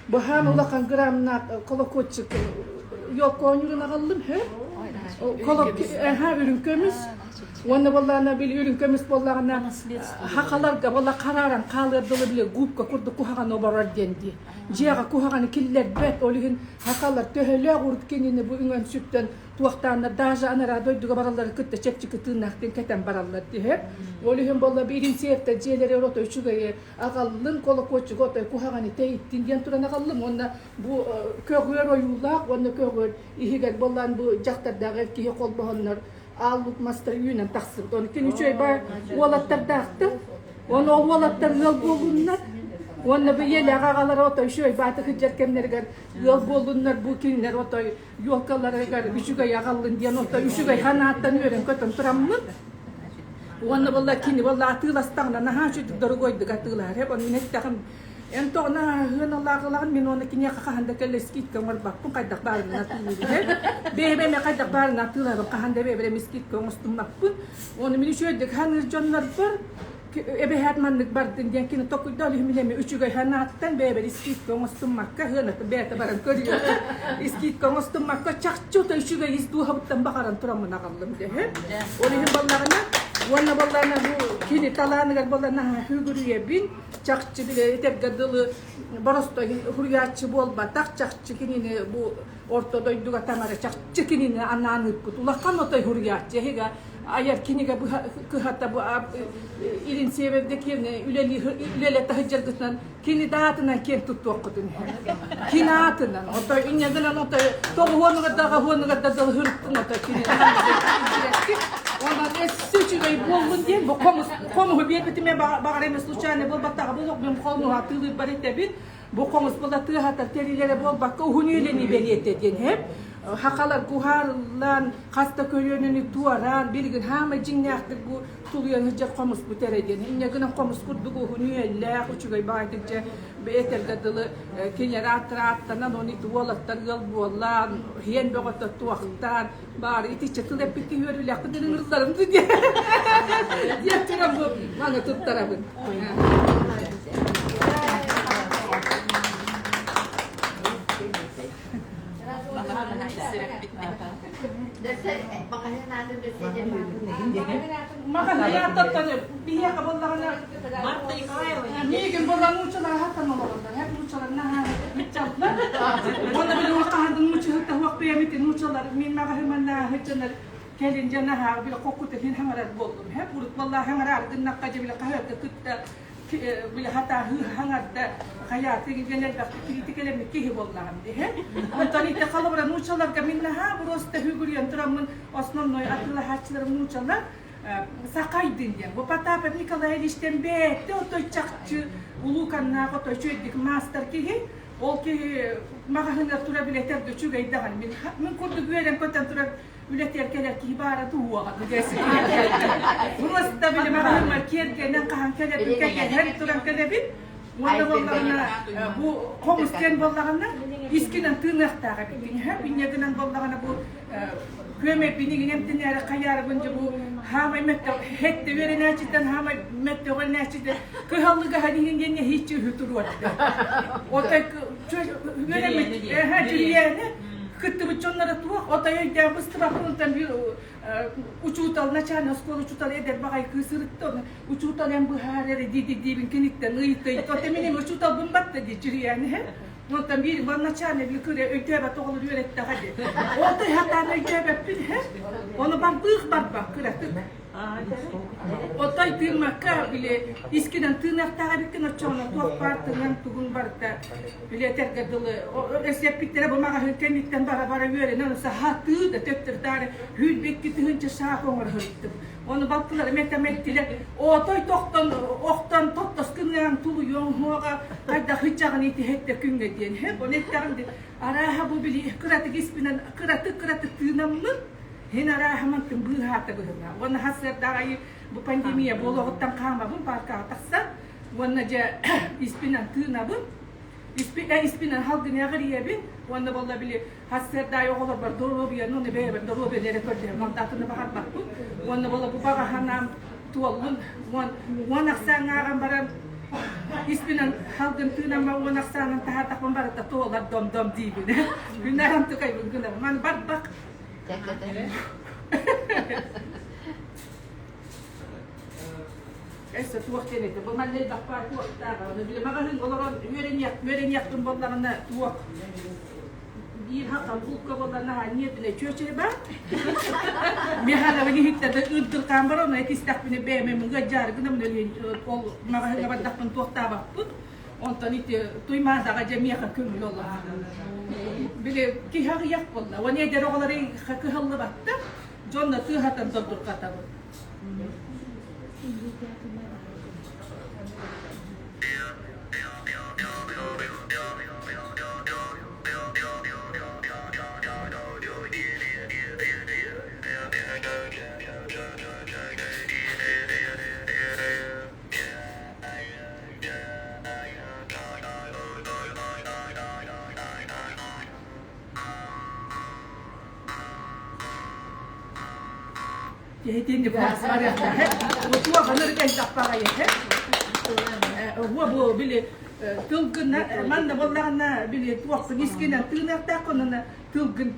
баһаан улахан грамнаах колокольчик елка оонньуурун аҕаллым һэ үрүҥ көмүс Уонна буоллаҕына били үрүҥ көмүс буоллаҕына хахаларга буолла харааран хаалыар дылы били губка курдук куһаҕаны оборор диэн дии. Дьиэҕэ куһаҕаны киллэрбэт, ол иһин хахалар төһөлөөх урут кинини бу үҥэн сүктэн туохтааннар даже анараа дойдуга бараллары кытта чэпчэки тыыннаахтын кэтэн бараллар диһэ. Ол иһин буолла биирин сиэртэ дьиэлэри отой үчүгэйи аҕаллын колокольчик отой куһаҕаны тэйиттин диэн туран аҕаллым уонна бу көҕүөр ойуулаах уонна көҕүөр иһигэр буоллаан бу дьахтардаах эр киһи холбоһоннор ааллык мастар үүнэн тахсыбыт. Оны күн үчүгэй баар уолаттардаахтар. Оны ол уолаттар ыал буоллуннар. Уонна бу ийэлээх аҕалара отой үчүгэй бааты кырдьар кэмнэригэр ыал буоллуннар бу кинилэр отой елкаларыгар үчүгэй аҕаллын диэн отой үчүгэй ханааттан үөрэн көтөн тураммыт. Уонна буолла кини буолла атыыластаҕына наһаа үчүгэй дорогойдук атыылаһар. Оны мин эттэҕим Эн тоҕуна ыаналааҕылаҕын мин уонна киниэхэ хаһан да кэллэ скидка оҥорбаппын хайдах баарынан атыылыыбын бэйэм эмэ хайдах баарынан атыылаһабын хаһан да бэйэбэр эмэ скидка оҥостуммаппын уонна мин үчүгэйдик ханыыр дьоннорбор эбэһээт маннык бардын диэн кини токуйдаал иһин мин эмэ үчүгэй ханааттан бэйэбэр скидка оҥостуммакка ыанатын бэйэтэ баран көрүө скидка оҥостуммакка чахчы ото үчүгэй ис дууһабыттан баҕаран тураммын аҕаллым дьэ ол иһин буоллаҕына уонна буоллаҕына бу кини талааныгар буоллаҕына хүгүрүйэбин чахчы били этэргэ дылы боростой суруйааччы буолбатах чахчы кинини бу орто дойдуга таҥара чахчы кинини анаан ыыппыт улахан отой суруйааччы эһигэ айар кинигэ кыһата бу илин северде киэни үлэлэтэ сылдьаргытынан кини даатынан киэн туттуоххутун кини аатынан отой инньэ гынан отой тоҕуһуонугар да аҕаһуонугар да дылы һырыттын отой кини онон өссө үчүгэй буоллун диэн бу хомус хомуһу биэрбитим баҕар эмэ случайно буолбаттаҕа буолуох мин хомуһу атыылыырбар этэбин бу хомус була тыаһатар тэрилэрэ буолбакка уһун үйэлэнии бэлиэтэ диэн һэп хахалар куһаарыллан хас да көлүөнэни туораан билигин хаамай дьиҥнээхтик бу тулуйан сылдьар хомуспут эрэ диэн инньэ гынан хомус курдук уһун үйэлээх үчүгэй баҕайытык дьэ этэргэ дылы кинилэр ааттара ааттанан оны ити уолаттар ыал буоллаан иһиэн бөҕөтө туохтаан баары итиччэ тыл эппит киһи үөрүүлээхпин ыҥырылларым диэн диэн туран бу маны туттарабын Маҕаһыын биһиэхэ буоллаҕына Марта Николаевна. Миигин буолла нууччалар аһаттан олороллор. Һэп нууччалар наһаа миччаллар. Уонна били хаһан нууччаһыт таһуох бэйэмит нууччалар мин маҕаһыыманна сылдьанар кэлин дьэ наһаа били хоккута иһин хаҥарар буоллум. Һэп урут буолла хаҥараары гыннахха дьэ били хаһыакка кытта били хатааһыы хаҥарда хайааты диэн элбэхтик кириитикэлэммит киһи буоллаҕым дии. Онтон ити холобура нууччаларга мин наһаа просто хүгүрүйэн тураммын основной атыылаһааччыларым нууччалар. Сахайдын диэн. Бу Потапов Николай Ильичтэн бэйэтэ отой чахчы улууканнаах отой үчүгэйдик маастар киһи. Ол киһи маҕаһыыныгар тура билэтэр да үчүгэй даҕаны. Мин, мин курдук үөрэн көтөн турар үлэтигэр кэлэр киһи баара туһуоҕа Муоста били маҕаһыыммар киэргэнэн хаһан кэлэбин кэтэһэн туран кэлэбин. Уонна буоллаҕына бу хомус диэн буоллаҕына искинэн тыыныахтаах эбиккин үһэ. Инньэ гынан буоллаҕына бу күөмэйбин эмтэнээри хайаарыбын дьэ бу хаамай мөттө хэтте үөрэнээччиттэн хаамай мөттө үөрэнээччиттэн кыһаллыгаһан иһин диэн нэһииччи үһү туруорда. Отой үөрэммит дьүрүйээни кыттыбыт дьонноро туох отой өйдөөн быстыбаппын биир учуутал начальник оскуола учуутала эдэр баҕайы кыыс ырытта ону учуутал эн быһаар эрэ дии диибин киниттэн ыйытый отой миним учууталбын батта дии дьүрүйээни Онтон биир начальник били кыра өйдөөбөт оҕолор үөрэттэҕэ дии. Отой хатаан өйдөөбөппүн һэ. Ону барбыых барбах кыратык. Отой тыыммакка били искинэн тыыныахтаах эбиккин оччоҕуна туох баар тыынан тугун барыта били этэргэ дылы эсэппиттэрэ бу маҕаһыын кэнниттэн бара-бара үөрэнэн саһатыы да төттөрү-таары 102 тыһыынча шаах оҥоро сырыттым. Ону балтыларым этэмэттилэр, отой тохтон, охтон тоттос гыныаҥ, тулуйуоҥ уоҕа, хайдах ыччаҕын итиһэттэ күҥҥэ диэн. Һэп, ону эттэҕим дии, арааһа бу били кыратык испинэн кыратык-кыратык тыынаммын, һин арааһа мантын быыһаата быһыылаах. Уонна хас сыардаах айы бу пандемия буолуоҕуттан хаамабын, пааркаҕа тахсан, уонна дьэ испинэн тыынабын, испинэн халгыныаҕар ийэбин, уонна буолла били Сарсыардаайы оҕолорбор доруобуйаны уонна бэйэбэр доруобуйаны эрэ көрдөһөм, онтаатыны баҕарбаппын. Уонна буола бу баҕа санаам туоллун. 10 ахсааҥҥа ааҕан баран испинэн халгын тыынамма 10 ахсаанын таһаардахпын барыта туолар дом-дом диибин. Күннэрим тукайбын гынабын. Маны барбах. Өссө туох диэн этэ. Бу манна элбэх баар туохтааҕа. Ону били маҕаһыын олорон үөрэниэх, үөрэниэхпин буоллаҕына туох биир хатан булка буоллаҕына ньиэбинэ чүөчэ баар. Михайловын иһиттэрдэ ыырдыркаан бар ону этистэхпинэ бэйэм ыадьаары гынамын ол маҕаһыыҥҥа бардахпын туохтаабаппын. Онтон ити Туймаадаҕа дьэ миэхэ көҥүл олорор. Били киһи аҕыйах буолла. Уон эдэр оҕолору кыһаллыбаттар. Дьонно тыаһатан дордурҕатабыт. Киһитин Уо бу били тылгына манна буоллаҕына били туохпун искинэн тыыныахтааххын тылгын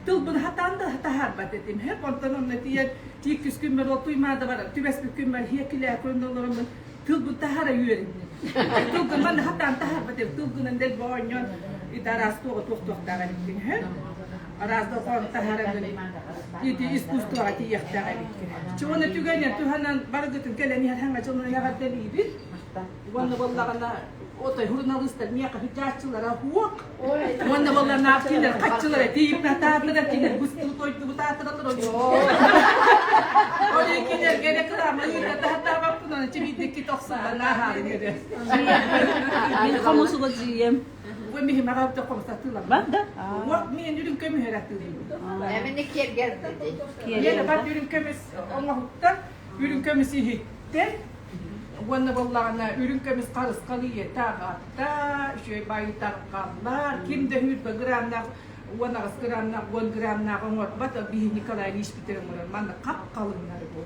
тылбын хатаан да таһаарбат этим һэп онтон онно тиийэн тииккис күммэр ол туймаада баран түбэспит күммэр хиэкилээ көрөн олороммун тылбын таһаара үөрэнним тылгын манна хатаан таһаарбат этим тылгынан дэлби оонньоон араас туоҕа туох туохтаах эбиккин һэп араас дорҕоон таһааран ити искусствоҕа тиийиэхтээх эбиккин. Чуона түгэнэ туһанан барыгытын кэлэн иһэр хаҥа дьонун эҕэрдэлиибит. Уонна буоллаҕына отой журналистар миэхэ сыдьааччылара хуок. Уонна буоллаҕына кинилэр хаччылара тиийип натаатыра кинилэр быстуу тойдубут аатыралар Ол кинилэргэ реклама ыыта таһатаабаппын оны чимийдикки тохсуллан ааһаарын эрэ. Мин хомусула жием. Бу миһи маҕа хомусатыылар. Бар да? Уох миэн үрүҥ көмүһэр атыылыыбын. Эмини киэргэл Миэнэ бар үрүҥ көмүс оҥоһуктар, үрүҥ көмүс иһиттэр. Уонна буоллаҕына үрүҥ көмүс харысхал ийэтэ аҕата, үчүгэй байытарҕаллар, ким да сүүрбэ грамнаах, 18 грамнаах, 10 грамнаах оҥорбот, биһи Николай Ильич бүтэр оҥорор. Манна хап-халыҥнар бу.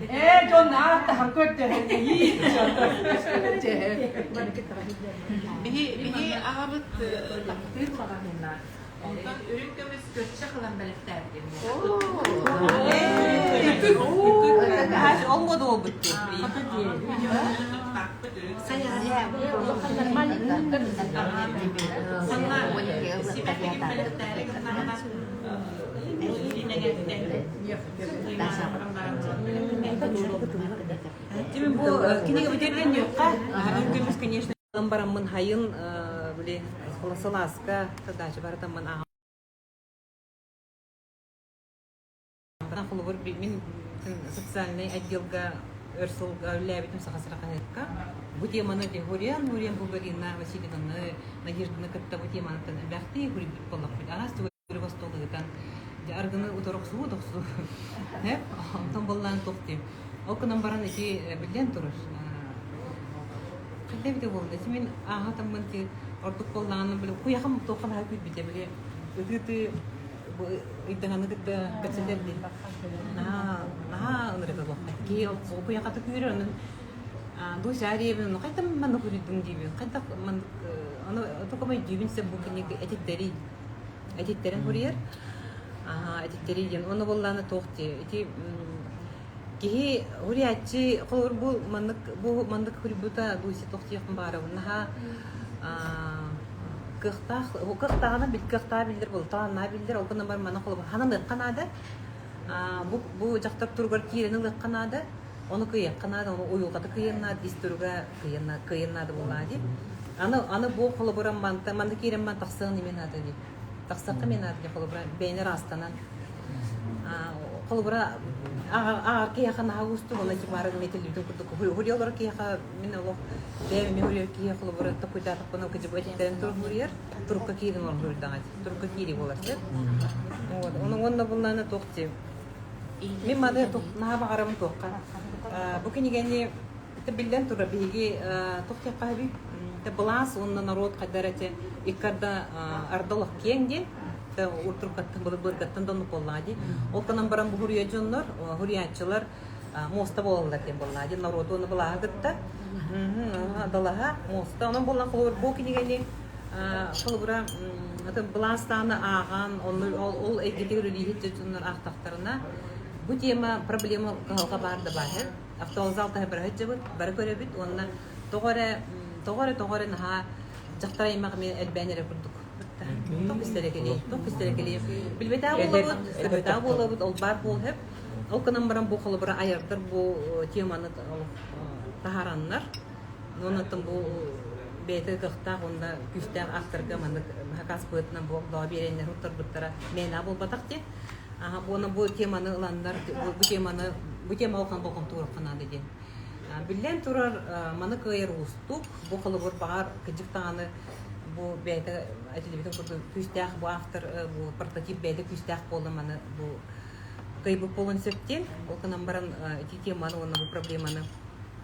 Ээ, дьон ааттаһан көрдөһөн Биһи биһи аҕабыт таптыыр маҕаһыына. Онтон үрүҥ көмүс көччөх ылан бэлэхтээбитим. Ол мода буолбут дии. Тимин бу кинигэ бүтэрден нүөххэ көмүс конечно бараммын хайын били сылааска задача баратаммын аҕам. баран холобур мин социальнай отделга өр сылга үлэлээбитим Саха сирэ хаһыакка. Бу теманы Гурьян Гурьян Булгарина Васильевнаны Надежданы кытта бу теманы элбэхтии гурьбит буоллахпыт. Араас төгүрүк остуол ыытан дьэ аргыны утары охсуу охсуу. Онтон боллаан туох диим. Ол гынан баран ити биллэн турар. Хайда эбитэ буолла. Ити мин ааһа таммын ти ордук буоллаҕына били куйахам туохха наһаа күүрбүтэ били ытыы-ытыы ыйдаҥаны кытта кэпсэтэр дии. Наһаа наһаа ынырык буолла. Киһи ол куйахата күүрэр онон Дуся диэбин, ну хайдах маннык үрүйдүҥ диибин, хайдах маннык ону током өйдүүбүн сөп бу кини этиттэри этиттэрин суруйар. Аха, этиттэри диэн. Ону буоллаана туох дии ити киһи хурияччы холобур бу маннык бу маннык хуруйбута Дуся туох диэхпин баарабын наһаа кыахтаах кыахтааҕына бил кыахтааҕа биллэр буолтаҕына биллэр ол гынан баран манна холобур хананыахха наада бу бу дьахтар туругар киирэн ылыахха наада ону кыайыахха наада ону уйулҕата кыайыан наада ис туруга кыайыан кыайыан наада буоллаҕа дии аны аны бу холобура манта манна киирэн ман тахсыан эмиэ наада дии тахсыахха эмиэ наада дии холобура бэйэни ыраастанан холобура ааҕар киһиэхэ наһаа уустук онно типа метеллибитин курдук хуруйа олорор киһиэхэ мин олох бэйэм эмиэ хуруйар киһи холобура токуйдаатахпына кыдьыбы этиттэрин турук хуруйар турукка киирин олорон хуруйдаҕа турукка киирии буолар сөп вот ону уонна буллаана туох дии мин маны наһаа баҕарабын туохха бу кинигэни биллэн турар биһиги туох диэххэ сөбүй былаас уонна норуот хайдар эти иккарда ардалах киэҥ диэн уртуркаттан былыргаттан да оннук буоллаҕа дии. Ол гынан баран бу хуруйа дьоннор, хуруйааччылар муоста буолаллар диэн буоллаҕа дии. Норуоту уонна былааһы кытта далаһа муоста. Онон буоллан холобур бу кинигэни холобура былаастааны ааҕан, онно ол эйгэтигэр үлэлииһит дьоннор аахтахтарына бу тема проблема кыһалҕа баар да баар. Автовокзал таһы сылдьабыт, бары көрөбүт уонна тоҕо эрэ тоҕо эрэ тоҕо эрэ наһаа дьахтар аймах эмиэ элбээн эрэ курдук. Тоқ истэрэ кэлиэ, тоқ истэрэ кэлиэ. Билбэтэх буолабыт, көрбөтөх буолабыт, ол баар буол сөп. Ол гынан баран бу холобура айардар бу теманы таһаараннар, онон бу бэйэтэ кыахтаах уонна күүстээх авторга маннык хакас быһыытынан бу огдоо биэрэннэр туттарбыттара мээнэ буолбатах диэн. Уонна бу теманы ыланнар, бу теманы бу тема улахан болҕомто наада диэн. Биллэн турар, маны кыайар уустук. Бу холобур баҕар кырдьык даҕаны бу бэйэтэ этиллибитин курдук күүстээх бу автор бу прототип бэйэтэ күүстээх буолла маны бу кыайбыт буолуон сөп диэн. Ол гынан баран ити теманы уонна бу проблеманы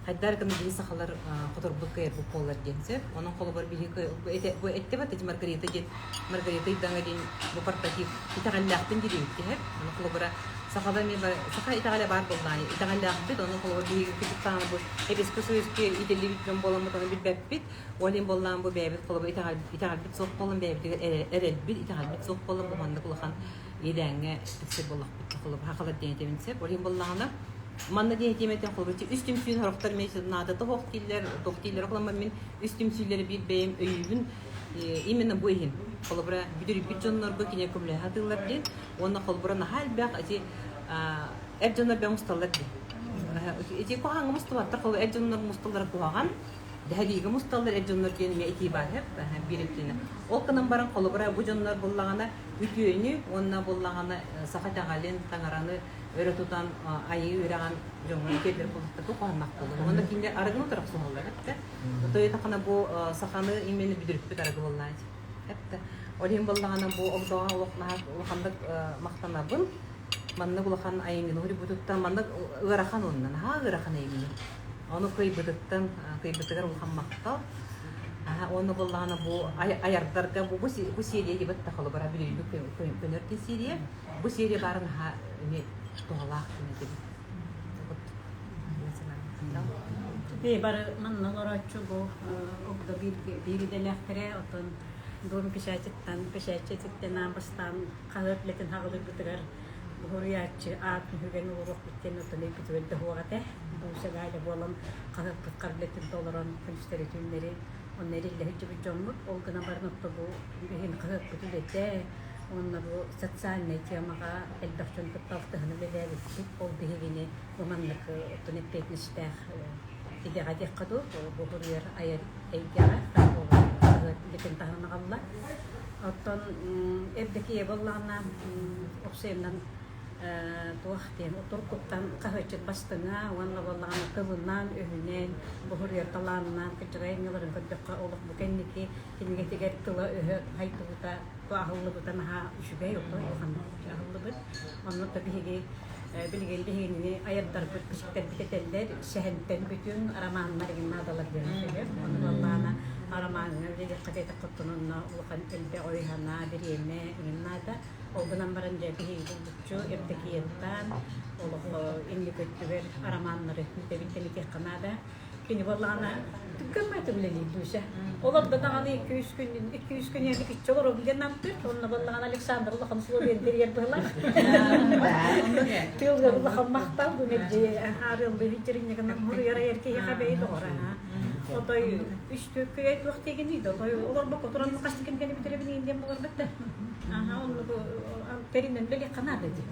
хайдах гына биһи сахалар хоторбут кыайарбыт буоллар диэн сөп. Онон холобур биһи бу эттебет эти Маргарита диэн Маргарита Ыйдаҥа диэн бу портатив итэҕэллээхпин дириэбит тиһэр. Ону холобура сахада эмиэ саха итэҕэлэ баар буоллаҕына итэҕэллээхпит, ону холобур биһиги кытыктаҕына бу Эбиэскэ Союзка итиллибит дьон буоламмыт ону билбэппит. Ол иһин буоллаҕына бу бэйэбит холобур итэҕэлбит суох буолан бэйэбитигэр эрэлбит, итэҕэлбит суох буолан бу маннык улахан иэдээҥҥэ тиксэр буоллахпыт холобур сахалар диэн этэбин сөп. Ол иһин буоллаҕына манна диэн этиэм этэ холобур үс түмсүүн сорохтор эмиэ наадата суох дииллэр, туох дииллэр оҕоломмор мин үс түмсүүлэри биир бэйэм өйүүбүн именно бу иһин холобура бүдүрүйбүт дьоннорго кинигэ көмөлөһө сатыыллар диэн уонна холобура наһаа элбэх ити эр дьоннор бэйэ мусталлар диэн ити куһаҕаҥҥа мустубаттар холобура эр дьоннор мусталлара куһаҕан дэһэлиигэ мусталлар эр дьоннор диэн эмиэ этии баар биир өттүнэн ол гынан баран холобура бу дьоннор буллаҕына үтүөнү уонна буллаҕына саха итэҕэлин таҥараны өрө тутан айыы үөрэҕин дьоҥҥо тиэрдэр буолуохтарга куһаҕаннаах буолар уонна кинилэр арыгыны утары охсуһаллар эптэ Тойотахына бу саханы именно бүдүрүппүт арыгы буоллаҕа эптэ. Ол иһин буоллаҕына бу огдоҕо олох наһаа улаханнык махтанабын. Маннык улахан айымньыны уһуйбутуттан маннык ыарахан уонна наһаа ыарахан айымньы. Ону кыайбытыттан кыайбытыгар улахан махтал. Уонна буоллаҕына бу айардарга бу бу серия дебет тахалыбара бүлүүбүт көнөр серия. Бу серия баарын наһаа эмиэ туһалаах диэн Бээ бары манна олорооччу бу огдо биир идэлээхтэрэ, оттон дом печатиттан, печатчититтэн аан бастаан хаһыат үлэтин хаҕылыырбытыгар буһуруйааччы аат үһүгэн олоруохпут диэн оттон өйбүтүгэр да суох этэ. Бу Галя буолан хаһыаппыт хар үлэтин толорон күнүстэри түүннэри онно эриллэ сылдьыбыт дьоммут. Ол гынан баран отто бу биһин хаһыаппыт үлэтэ уонна бу социальнай темаҕа элбэх дьон кытта алтыһан үлэлээбиппит. Ол биһигини бу маннык оттон эппиэтинэстээх идэҕэ диэххэ дуу, бу суруйар айар эйгэҕэ үлэтин таһынан аҕалла. Оттон Евдокия буоллаҕына, охсуйаннан Туох диэн туркуттан хаһыаччыт бастыҥа уонна буоллаҕына тылынан, өһүнэн, буһуруйар талаанынан кырдьыгай айымньыларын көрдөххө олох бу кэнники кинигэтигэр тыла-өһө хайдыбыта, аһыллыбыта наһаа үчүгэй, ото улахан аһыллыбыт. Онно то биһиги билигин биһигини айардарбыт, бичиктэрбит этэллэр, сэһэнтэн бүтүн романнар игин наадалар диэн этэллэр. Ону буоллаҕына ромаҥҥа үлэлиэххэ диэтэххэ оттон онно улахан элбэх өй-санаа, бириэмэ игин наада. Ол гынан баран дьэ биһиги булгуччу Евдокияттан олох инники өттүгэр романнары бүтэбит тэнитиэххэ наада. Кини буоллаҕына түггэммэт үлэлиир Дуся. Олордо даҕаны 200 күн 200 күн иккиччэ олоробун диэн намтыыр. Онно буоллаҕына Александр улахан условиен тэрийэр быһылаах. Тыылга улахан махтал бу мэлдьи арыаллыы дьиринньигинэн муруйар айар киһиэхэ бэйи доҕора. Отой үс түөккүйэй туох диэгиний да отой олорбокко туран хас ким кэни бүтэрэбин диэн буоларбыт да. Аха оннук тэринэн бэлиэххэ наада дии.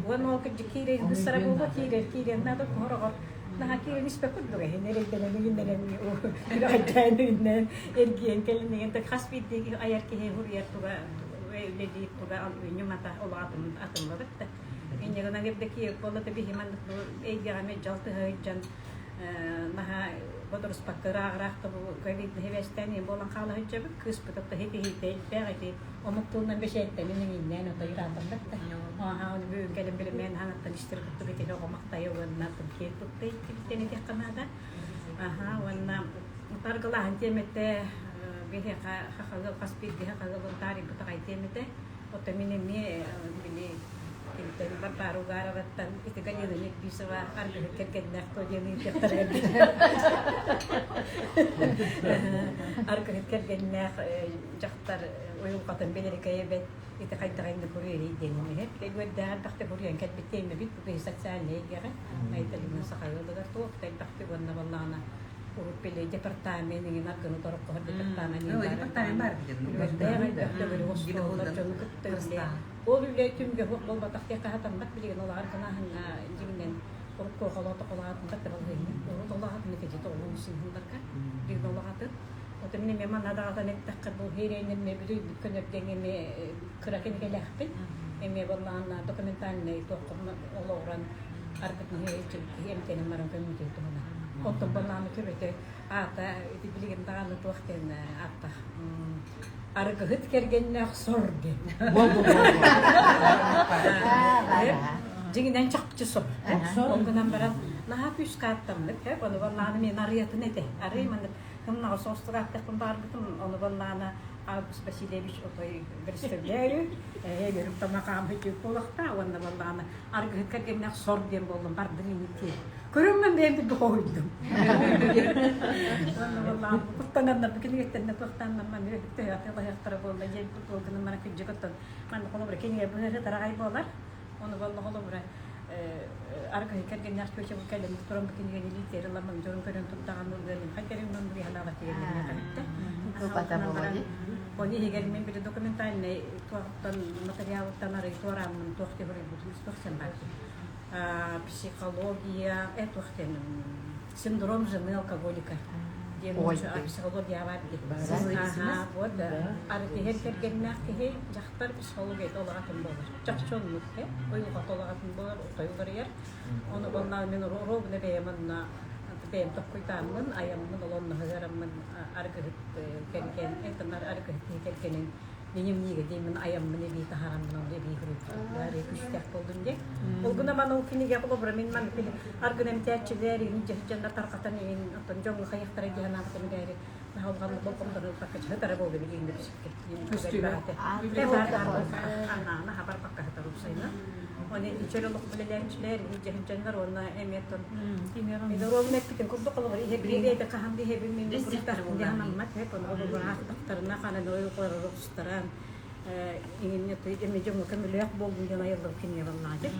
Уонна ол кырдьык киирэр быссара буолуо киирэр киириэн наада куһороҕор наһаа киирэн испэт курдук эһин эрэйдэнэн иҥиннэрэн үрэҕэйдээн иҥиннэрэн эргийэн кэлин деген хас биирдии айар киһи суруйар туга үлэлиир туга ньымата олох атын атынлабыт да инньэ гынан Евдокия буолла да биһи маннык бу эйгэҕэ эмиэ дьалтыһа сылдьан наһаа бодоруспакка ыраах-ыраах да бу ковидны хибэстээн буолан хаала сылдьабыт кыыспыт отто хитиһиитэ элбэх ити омук тылынан бэчээттэнин иҥиннээн отой ырааталлар да ааһа ону бүгүн кэлэн билимээн хаҥаттан истэр курдук ити оҕо махтайа уонна киэн тутта иттибиттэн этиэххэ наада аха уонна таргылааһын тиэмэтэ биһиэхэ хахалыл хас биирдии хахалылын таарыйбыт аҕай тиэмэтэ Оттон мин эмиэ били кимтэн Варвара Угароваттан ити Галина Нербисова аргыһыт кэргэннээх дуо диэн ыйытыахтарыгар аргыһыт кэргэннээх дьахтар уйулҕатын билэрикэйэ бэт ити хайдах инник куруйарый диэн иһэр. Үөрдээх элбэхтик куруйан кэлбит тиэмэбит бу киһи социальнай эйгэҕэ Айталина саха ыалыгар туох да элбэхтик уонна баллаҕына урут били департамент иҥин аргыны тороххоһор департамент департамент баар дьону кытта үлэ ол үлэ түмгэ суох буолбатах диэххэ хатаммат билигин олоҕор гынаһыҥҥа дьиҥинэн урут куохолоото холоотунда табалыһыҥҥа урут олоҕатын кэдьит оҕолун сыһындарга билигин олоҕатын Отон эмиэ манна даҕатан эттэххэ бу хиэрэйинэн эмиэ бүдүйбүт көнөрдөҥ эмиэ кыра кинигэлээхпин эмиэ буоллаҕына документальнай туохха олоҕуран аргытын киһи эмтэнэн баран көммүтүн туһунан. Оттон буоллаҕына төбөтө аата ити билигин даҕаны туох диэн ааттаах арыгыһыт кэргэннээх сор диэн. Дьиҥинэн чахчы сор. Ол гынан баран наһаа күүскэ ааттаммыт. Ону буоллаҕына мен арыйатын этэ. Арый маннык Кымнаҕа соҕустурааттахпын баарбытым, ону баллаана Август Васильевич отой представляю, өлөрүм тамаҕаам үтүк буолахта уонна баллаана аргыһыт кэргэннээх сор диэн буоллум бардын инники. Көрөммөн бэйэм бит хоһуйдум. Уонна баллаан куттананнар кинигэттэн туохтааннар төһө буолла диэн гынан мана күддьүк оттон манна холобура кинигэ быһыһы тараҕай буолар. Ону болла холобура аргыһы кэргэннээх чүөчэ бу кэлэн туран бу кинигэни илиитигэр ыламмын дьонун көрөн турдаҕын ылыан хайдарым мын санаабат дигэннэрин кэлиттэ. Оны иһигэр мин били документальный туохтан материалыттан арый туорааммын туох диэн суруйбутум туох диэн баар психология туох диэн Синдром жены алкоголика диэн психология баар дии. Аха, вот арыгыһар кэргэннээх киһи дьахтар психологията олоҕатын буолар. Чахчы оннук э, уйулҕата олоҕатын буолар, отой уларыйар. Ону онно мин ровно бэйэм онно бэйэм токкуйдааммын, айаммын, олонно ыараммын арыгыһыт кэргэн, этанар арыгыһыт киһи кэргэнин дневнигэ диэммин айаммын эбии таһаараммын онно эбии суруйбутум күстээх буоллун диэн. Ол гына ман ол кинигэ холобура мин ман аргын эмтээччилэр иһин дьаһыдьаннар тарҕатан иһин оттон дьоҥҥо хайахтара диэн санаабытым эрээри наһалҕанны болҕомтону ылбакка чыһытара буолла билигин да бисикке. Анаана хабар баккаһытар упсайна. Оны ичер олох билэлээччилэр, дьаһыдьаннар уонна эмиэ Ровно эппитин курдук олоҕор иһэбин хаһан да иһэбин мин курдуктаахпын хэп ону олоҕураахтахтарына ханан ойуқлар охсустаран иҥинне эми дьоҥҥо көмөлөөх буоллун диэн айыллыбыт кинигэ баллаадьы.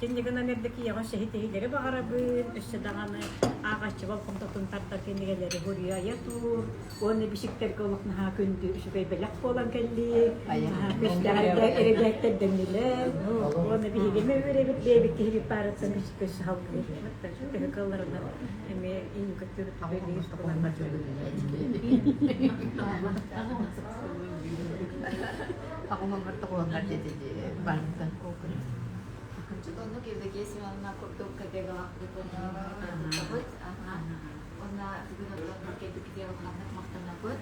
Кинигэнэн эрдэ киэҕэ сэһитиһилэри баҕарабын, өссө даҕаны ааҕааччы болҕомтотун тардар кинигэлэри хуруйа айа тур, уонна бишиктэргэ олох наһаа күндү үчүгэй бэлэх буолан кэлли. Наһаа күстээх эрэдээктэрдэннилэр. Уонна биһиги эмэ үөрэбит бэйэбит киһибит баарыттан көс салгыы. Төһө кыалларынан эмиэ инник өттүбүт Аҕам Оннук Евдокия Семеновна курдук коллегалаахпыт уонна Уонна бүгүн оттон кэлбиккитигэр улаханнык махтанабыт.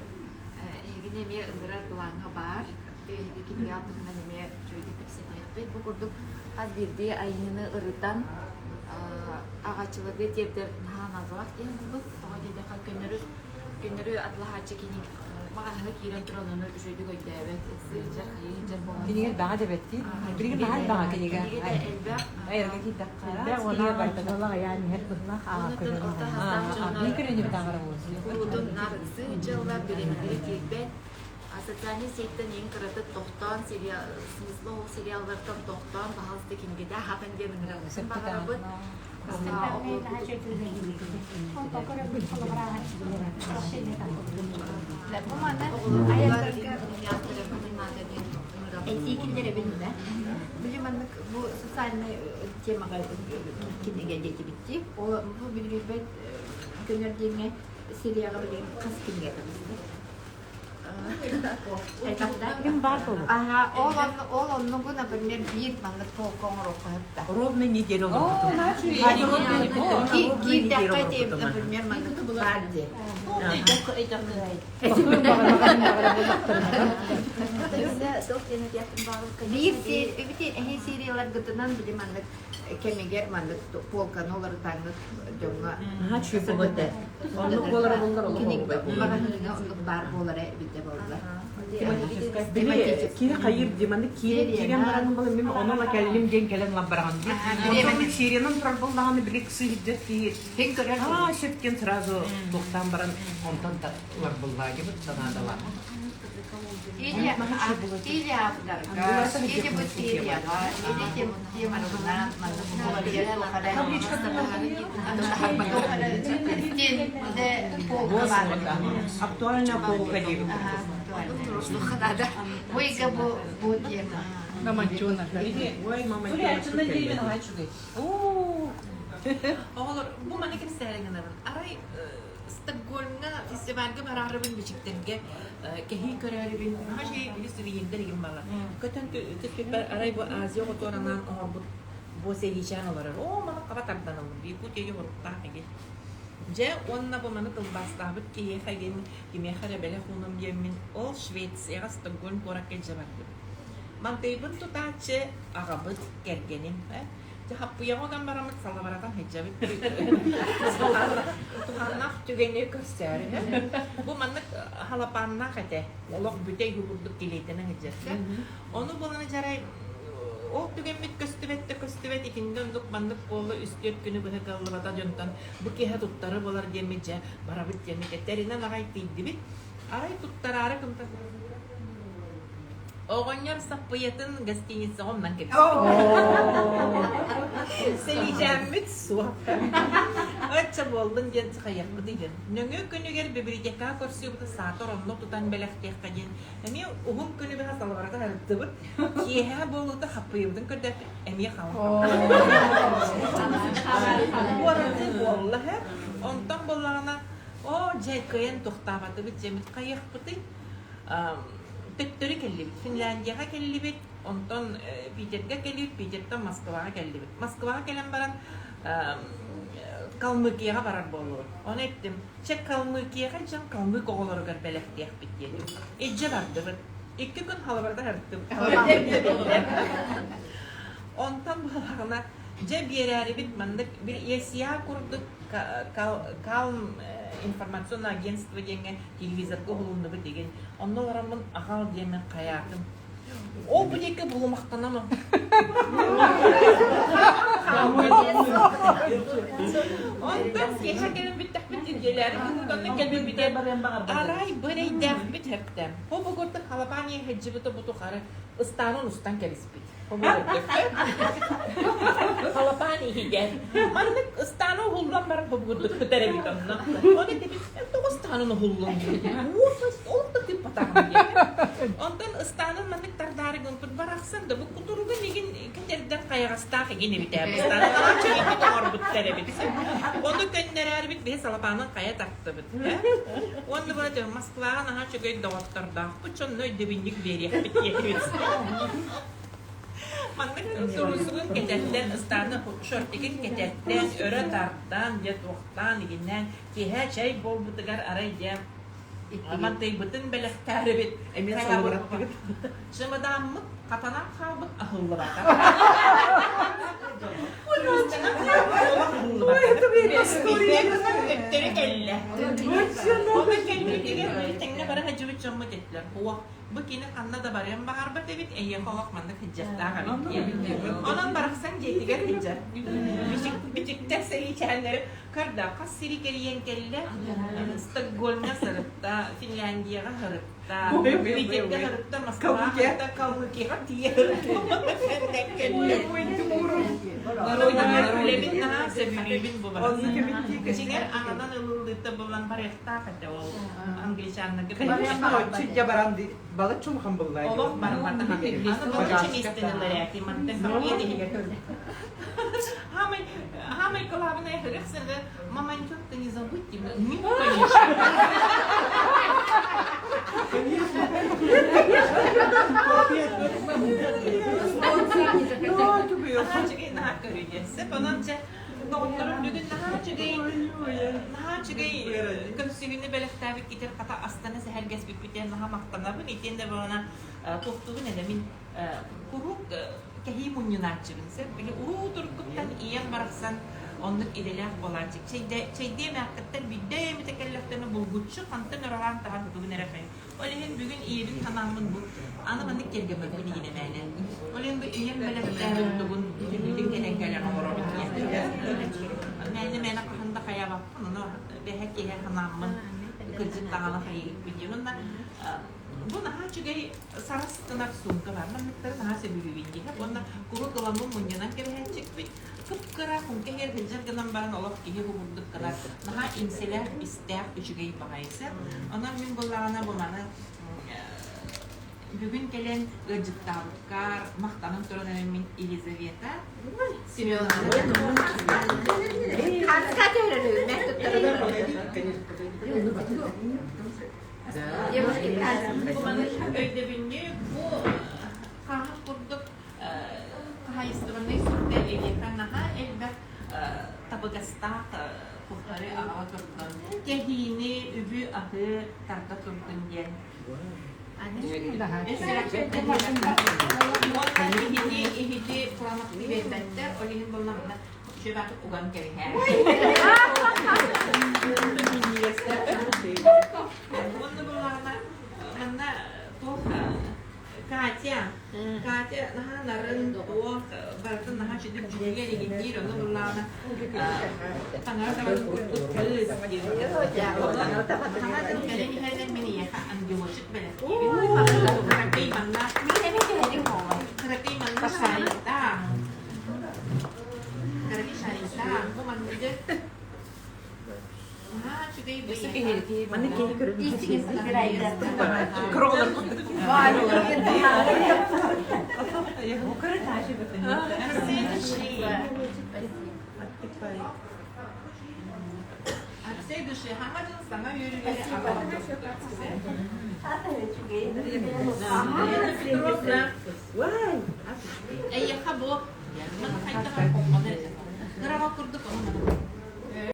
Эһигини эмиэ ыҥырар былааҥҥа баар. Эһиги кинигэ туһунан эмиэ үчүгэйдик кэпсэтиэхпит. Бу курдук хас биирдии айымньыны ырытан ааҕааччыларга тиэрдэр наһаа наадалаах диэн булбут. Тоҕо диэтэххэ көннөрү көннөрү атылаһааччы кини маҕаһыҥҥа киирэн туран ону үчүгэйдик өйдөөбөт, ыксыы сылдьар, хайыы сылдьар буолан. Кинигэ элбэҕэ да бэттии. Билигин наһаа элбэҕэ кинигэ. Кинигэ да элбэх. Айарга киирдэххэ. Элбэх Кинигэ барыта. уонна айаан иһэр быһылаах ааҕа Оннуттан орто саастаах дьоннор Биир көрүнүбүт ааҕара буолуо. куруутун наар ыксыы сылдьаллар, бириэмэлэрэ тиийбэт. Социальнай сетьтэн ең кыратык тохтоон сериал, смысла ол сериаллартан тохтоон, пожалуйста, кинигэтэ аһатан диэн ыҥырабын баҕарабыт. Бу манна этии киллэрэбин да. Били маннык бу социальнай темаҕа кинигэ диэтибиттии. Ол бу бүлгүйбэт көнөр диэҥҥэ серияҕа билигин хас кинигэ таҕыста? Ким баар буолуо? Ага, ол ол оннугу, например, биир маннык полка оҥоруохха сөптө. Ровно неделю олорбутум. Киирдэххэ например, маннык баар дии. Биир эһи серияларгытынан били маннык кэмигэр маннык полканы олорутаҥҥыт дьоҥҥо Оннук буолара буллар олох маҕаһыыҥҥа оннук баар буолара эбитэ буолла. Били киһи хайыр дии маннык киирэн киирэн баран балым мин онон кэллим диэн кэлэн лаббараҕын дии. Онтон мин сериянан турар буоллаҕына били сыһыдьар киһи Син көрөр аа сөптен сразу туохтаан баран онтон ылар буллаа дебит санаадалаах. Или или авторга, или бу серияҕа, или тематынан маннык полка баар. Актуальная полка диэбит. Бу бу бу тема. Мамонтенок. Ой, мамонтенок. Оҕолор, бу маны кэпсээри гынабын. Арай Стокгольмҥа фестивальга бараарыбын бичиктэргэ кэһии көрөөрүбүн наһаа үчүгэй били сувенирдэр игин баалар. Көтөн түспүппэр арай бу Азия оҕотугар анаан оҥорбут бу сэриичээн олорор. Оо, маны хаба тардан ыллым. Якутия оһоруктаах игин. Дьэ, уонна бу маны тылбаастаабыт киһиэхэ игин кимиэхэ эрэ бэлэх уунум диэммин ол Швецияҕа Стокгольм куоракка илдьэ бардым. Мантыйбын тутааччы аҕабыт, кэргэним. Дьэ, хаппыйаҕа уган бараммыт салабаратан сылдьабыт. Туһааннаах түгэни көрсөөрү. Бу маннык халапааннаах этэ. Олох бүтэй курдук килиэтэнэн сылдьар. Ону булан дьарай ол түгэммит көстүбэт да көстүбэт итиннэ оннук маннык буолла үс-түөрт күнү быһа кыаллыбата дьонтон бу киэһэ туттары буолар диэммит дьэ барабыт диэммит этэринэн аҕай тиийдибит. Арай туттараары кымта Оҕонньор саппыйатын гостиницаҕа умнан кэбистэ. Сэлиичээммит суох. Оччо буоллун диэн хайыахпыт диэн. Нөҥүө күнүгэр библиотекаҕа көрсүбүтэ саатар онно тутан бэлэхтиэххэ диэн эмиэ уһун күнү быһа салабарата сырыттыбыт. Киэһэ буолуута хаппыйабытын көрдөппүт эмиэ хаалла. Куораты буолла Онтон буоллаҕына оо дьэ кыайан тохтообатыбыт дьэмит хайыахпытый төттөрү кэллибит. Финляндияҕа кэллибит, онтон Питергэ кэллибит, Питертэн Москваҕа кэллибит. Москваҕа кэлэн баран Калмыкияҕа барар буоллубут. Ону эттим, чэ Калмыкияҕа дьон калмык оҕолоругар бэлэхтиэхпит диэтим. Илдьэ бардыбыт. Икки күн халабарда сырыттым. Онтон буоллаҕына, дьэ биэрээрибит маннык бир ЕСИА курдук Калм информационное агентство диэҥҥэ телевизорга уһулуннубут деген. Онно олороммун аҕал диэммин хайаатым. Ол бу диэки булумахтанама. Онтон киэһэ кэлэн бүттэхпит дьиэлээри кыһытанна кэлбиппитэ арай бырайдаахпит хэптэ. Хо бугурдук халапаан иэһэдьибыта бутухары ыстаанын устан кэбиспит. Халапаан иһигэр. Маннык ыстаана уһуллан баран хобугурдук сытар эбит онно. Оны этибит, тоҕо ыстаанын уһуллуҥ диэбит. Олох да тыыппатаҕым диэбит. Онтон ыстаанын маннык тардаары гымпыт барахсан да бу кутуругун игин кэтэрдэн хайаҕастаах игин эбит ээ. Ыстаанын чэгиммит оҥорбуттар эбит. Ону көннөрөөрүбүт биһи салапаанын хайа тартыбыт. Уонна бу Москваҕа наһаа үчүгэй доҕоттордоохпут, дьонно өйдөбүнньүк биэриэхпит диэтибит. Маннык туруусугун кэтэттэн, ыстааны шортигын кэтэттэн, өрө тардан, дьэ туохтаан игиннээн, киэһэ чэй буолбутугар арай дьэ мантыйбытын бэлэхтээрибит. Эмиэ салыбыраттыгыт. Чымадааммыт хатанан хаалбыт аһыллыбата. Өттөрү кэллэ. Ону кэлбитигэр тэҥҥэ бара сылдьыбыт дьоммут этилэр. Суох, бу кини ханна да барыан баҕарбат эбит, эйиэхэ олох маннык сылдьыахтаах эбит диэн. Онон барахсан дьиэтигэр сылдьар. Бичиктэр сэриичээннэри көрдө, хас сири кэрийэн кэллэ. Стокгольмҥа сырытта, Финляндияҕа сырытта, Питергэ сырытта, Москваҕа сырытта, Калмыкияҕа тиийэ сырытта. Кэллэ. Үлэбин наһаа сөбүлүүбүн бу барахсан. Дьиҥэр аҥанан ылыллыыта булан барыахтаах этэ ол англичаннарга. Чүдьэ баран балык чулхан буллаа. Олох барбатах. Аны балычча миэстэни ылар ээти мантан кабинет иһигэр. Хамай, хамай главное хырых мамонтёк-то не забудьте, ну, конечно. Наһаа үчүгэй, наһаа көрүнүө. Сөп, онон дьэ, доҕотторум бүгүн наһаа үчүгэй, наһаа үчүгэй көрсүһүүнү бэлэхтээбиккитин хата астана сэһэргэспиппитин наһаа махтанабын. Итиэннэ буолана туохтугун элэ мин куруук кэһии мунньунааччыбын сөп. Били уруу туруккуттан ийэм барахсан оннук идэлээх буолааччы. Чэйдиэ эмээххиттэн биирдэ эмитэ кэллэхтэринэ булгуччу хантан өрөҕөөн таһан тугун эрэ хайа. Ол иһин бүгүн ийэбин санааммын бу аны маннык кэргэммэппин игин эмээнэ. Ол иһин бу ийэм бэлэхтээбит тугун бүтүннүүтүн кэлэн кэлэн олоробун диэн. Мээнэ-мээнэ хаһан да хайаабаппын, ону бэһэ киэһэ санааммын кырдьык даҕаны хайыыбын диэн. Уонна бу наһаа үчүгэй сарас гынар суумка бар. Манныктары наһаа сөбүлүүбүн диэһэ. Уонна куруук ыламмын мунньунан кэбиһээччикпин. Кып-кыра хунка иһэр сылдьар гынан баран олох киһи бу курдук гынар. Наһаа иҥсэлээх, истээх, үчүгэй баҕайыса. Онон мин буоллаҕына бу маны бүгүн кэлэн ыалдьыттаабыккар махтанан туран эрэммин Елизавета Семеновна. Өйдөбүнньүк бу хааһах курдук хаһаайыстыбаннай сиргэ эйиэхэ наһаа элбэх табыгастаах кухтары аҕала турдун, кэһиини, үбү-аһы тарда турдун диэн. Уонна иһити, иһити кураанахтыы биэрбэттэр, ол иһин буоллаҕына Чөбөтүк уган кэбиһээр. Уонна буоллаҕына манна туох Катя, Катя наһаа нарын, туох барытын наһаа үчүгэй дьүһүйэр игиттиир, ону буоллаҕына таҥара таҥара курдук кыыс диир. Саҥа дьыл кэлэн иһэринэн мин эйиэхэ ангелочек бэлэхтиибин. Кыракый манна кыракый манна шарикта. Кыракый шарикта. Бу манныгы Маннык киһи көрөн От всей души хаҥа дьыл саҥа үөрүүлэри Эйиэхэ бу кыраҕа курдук ону.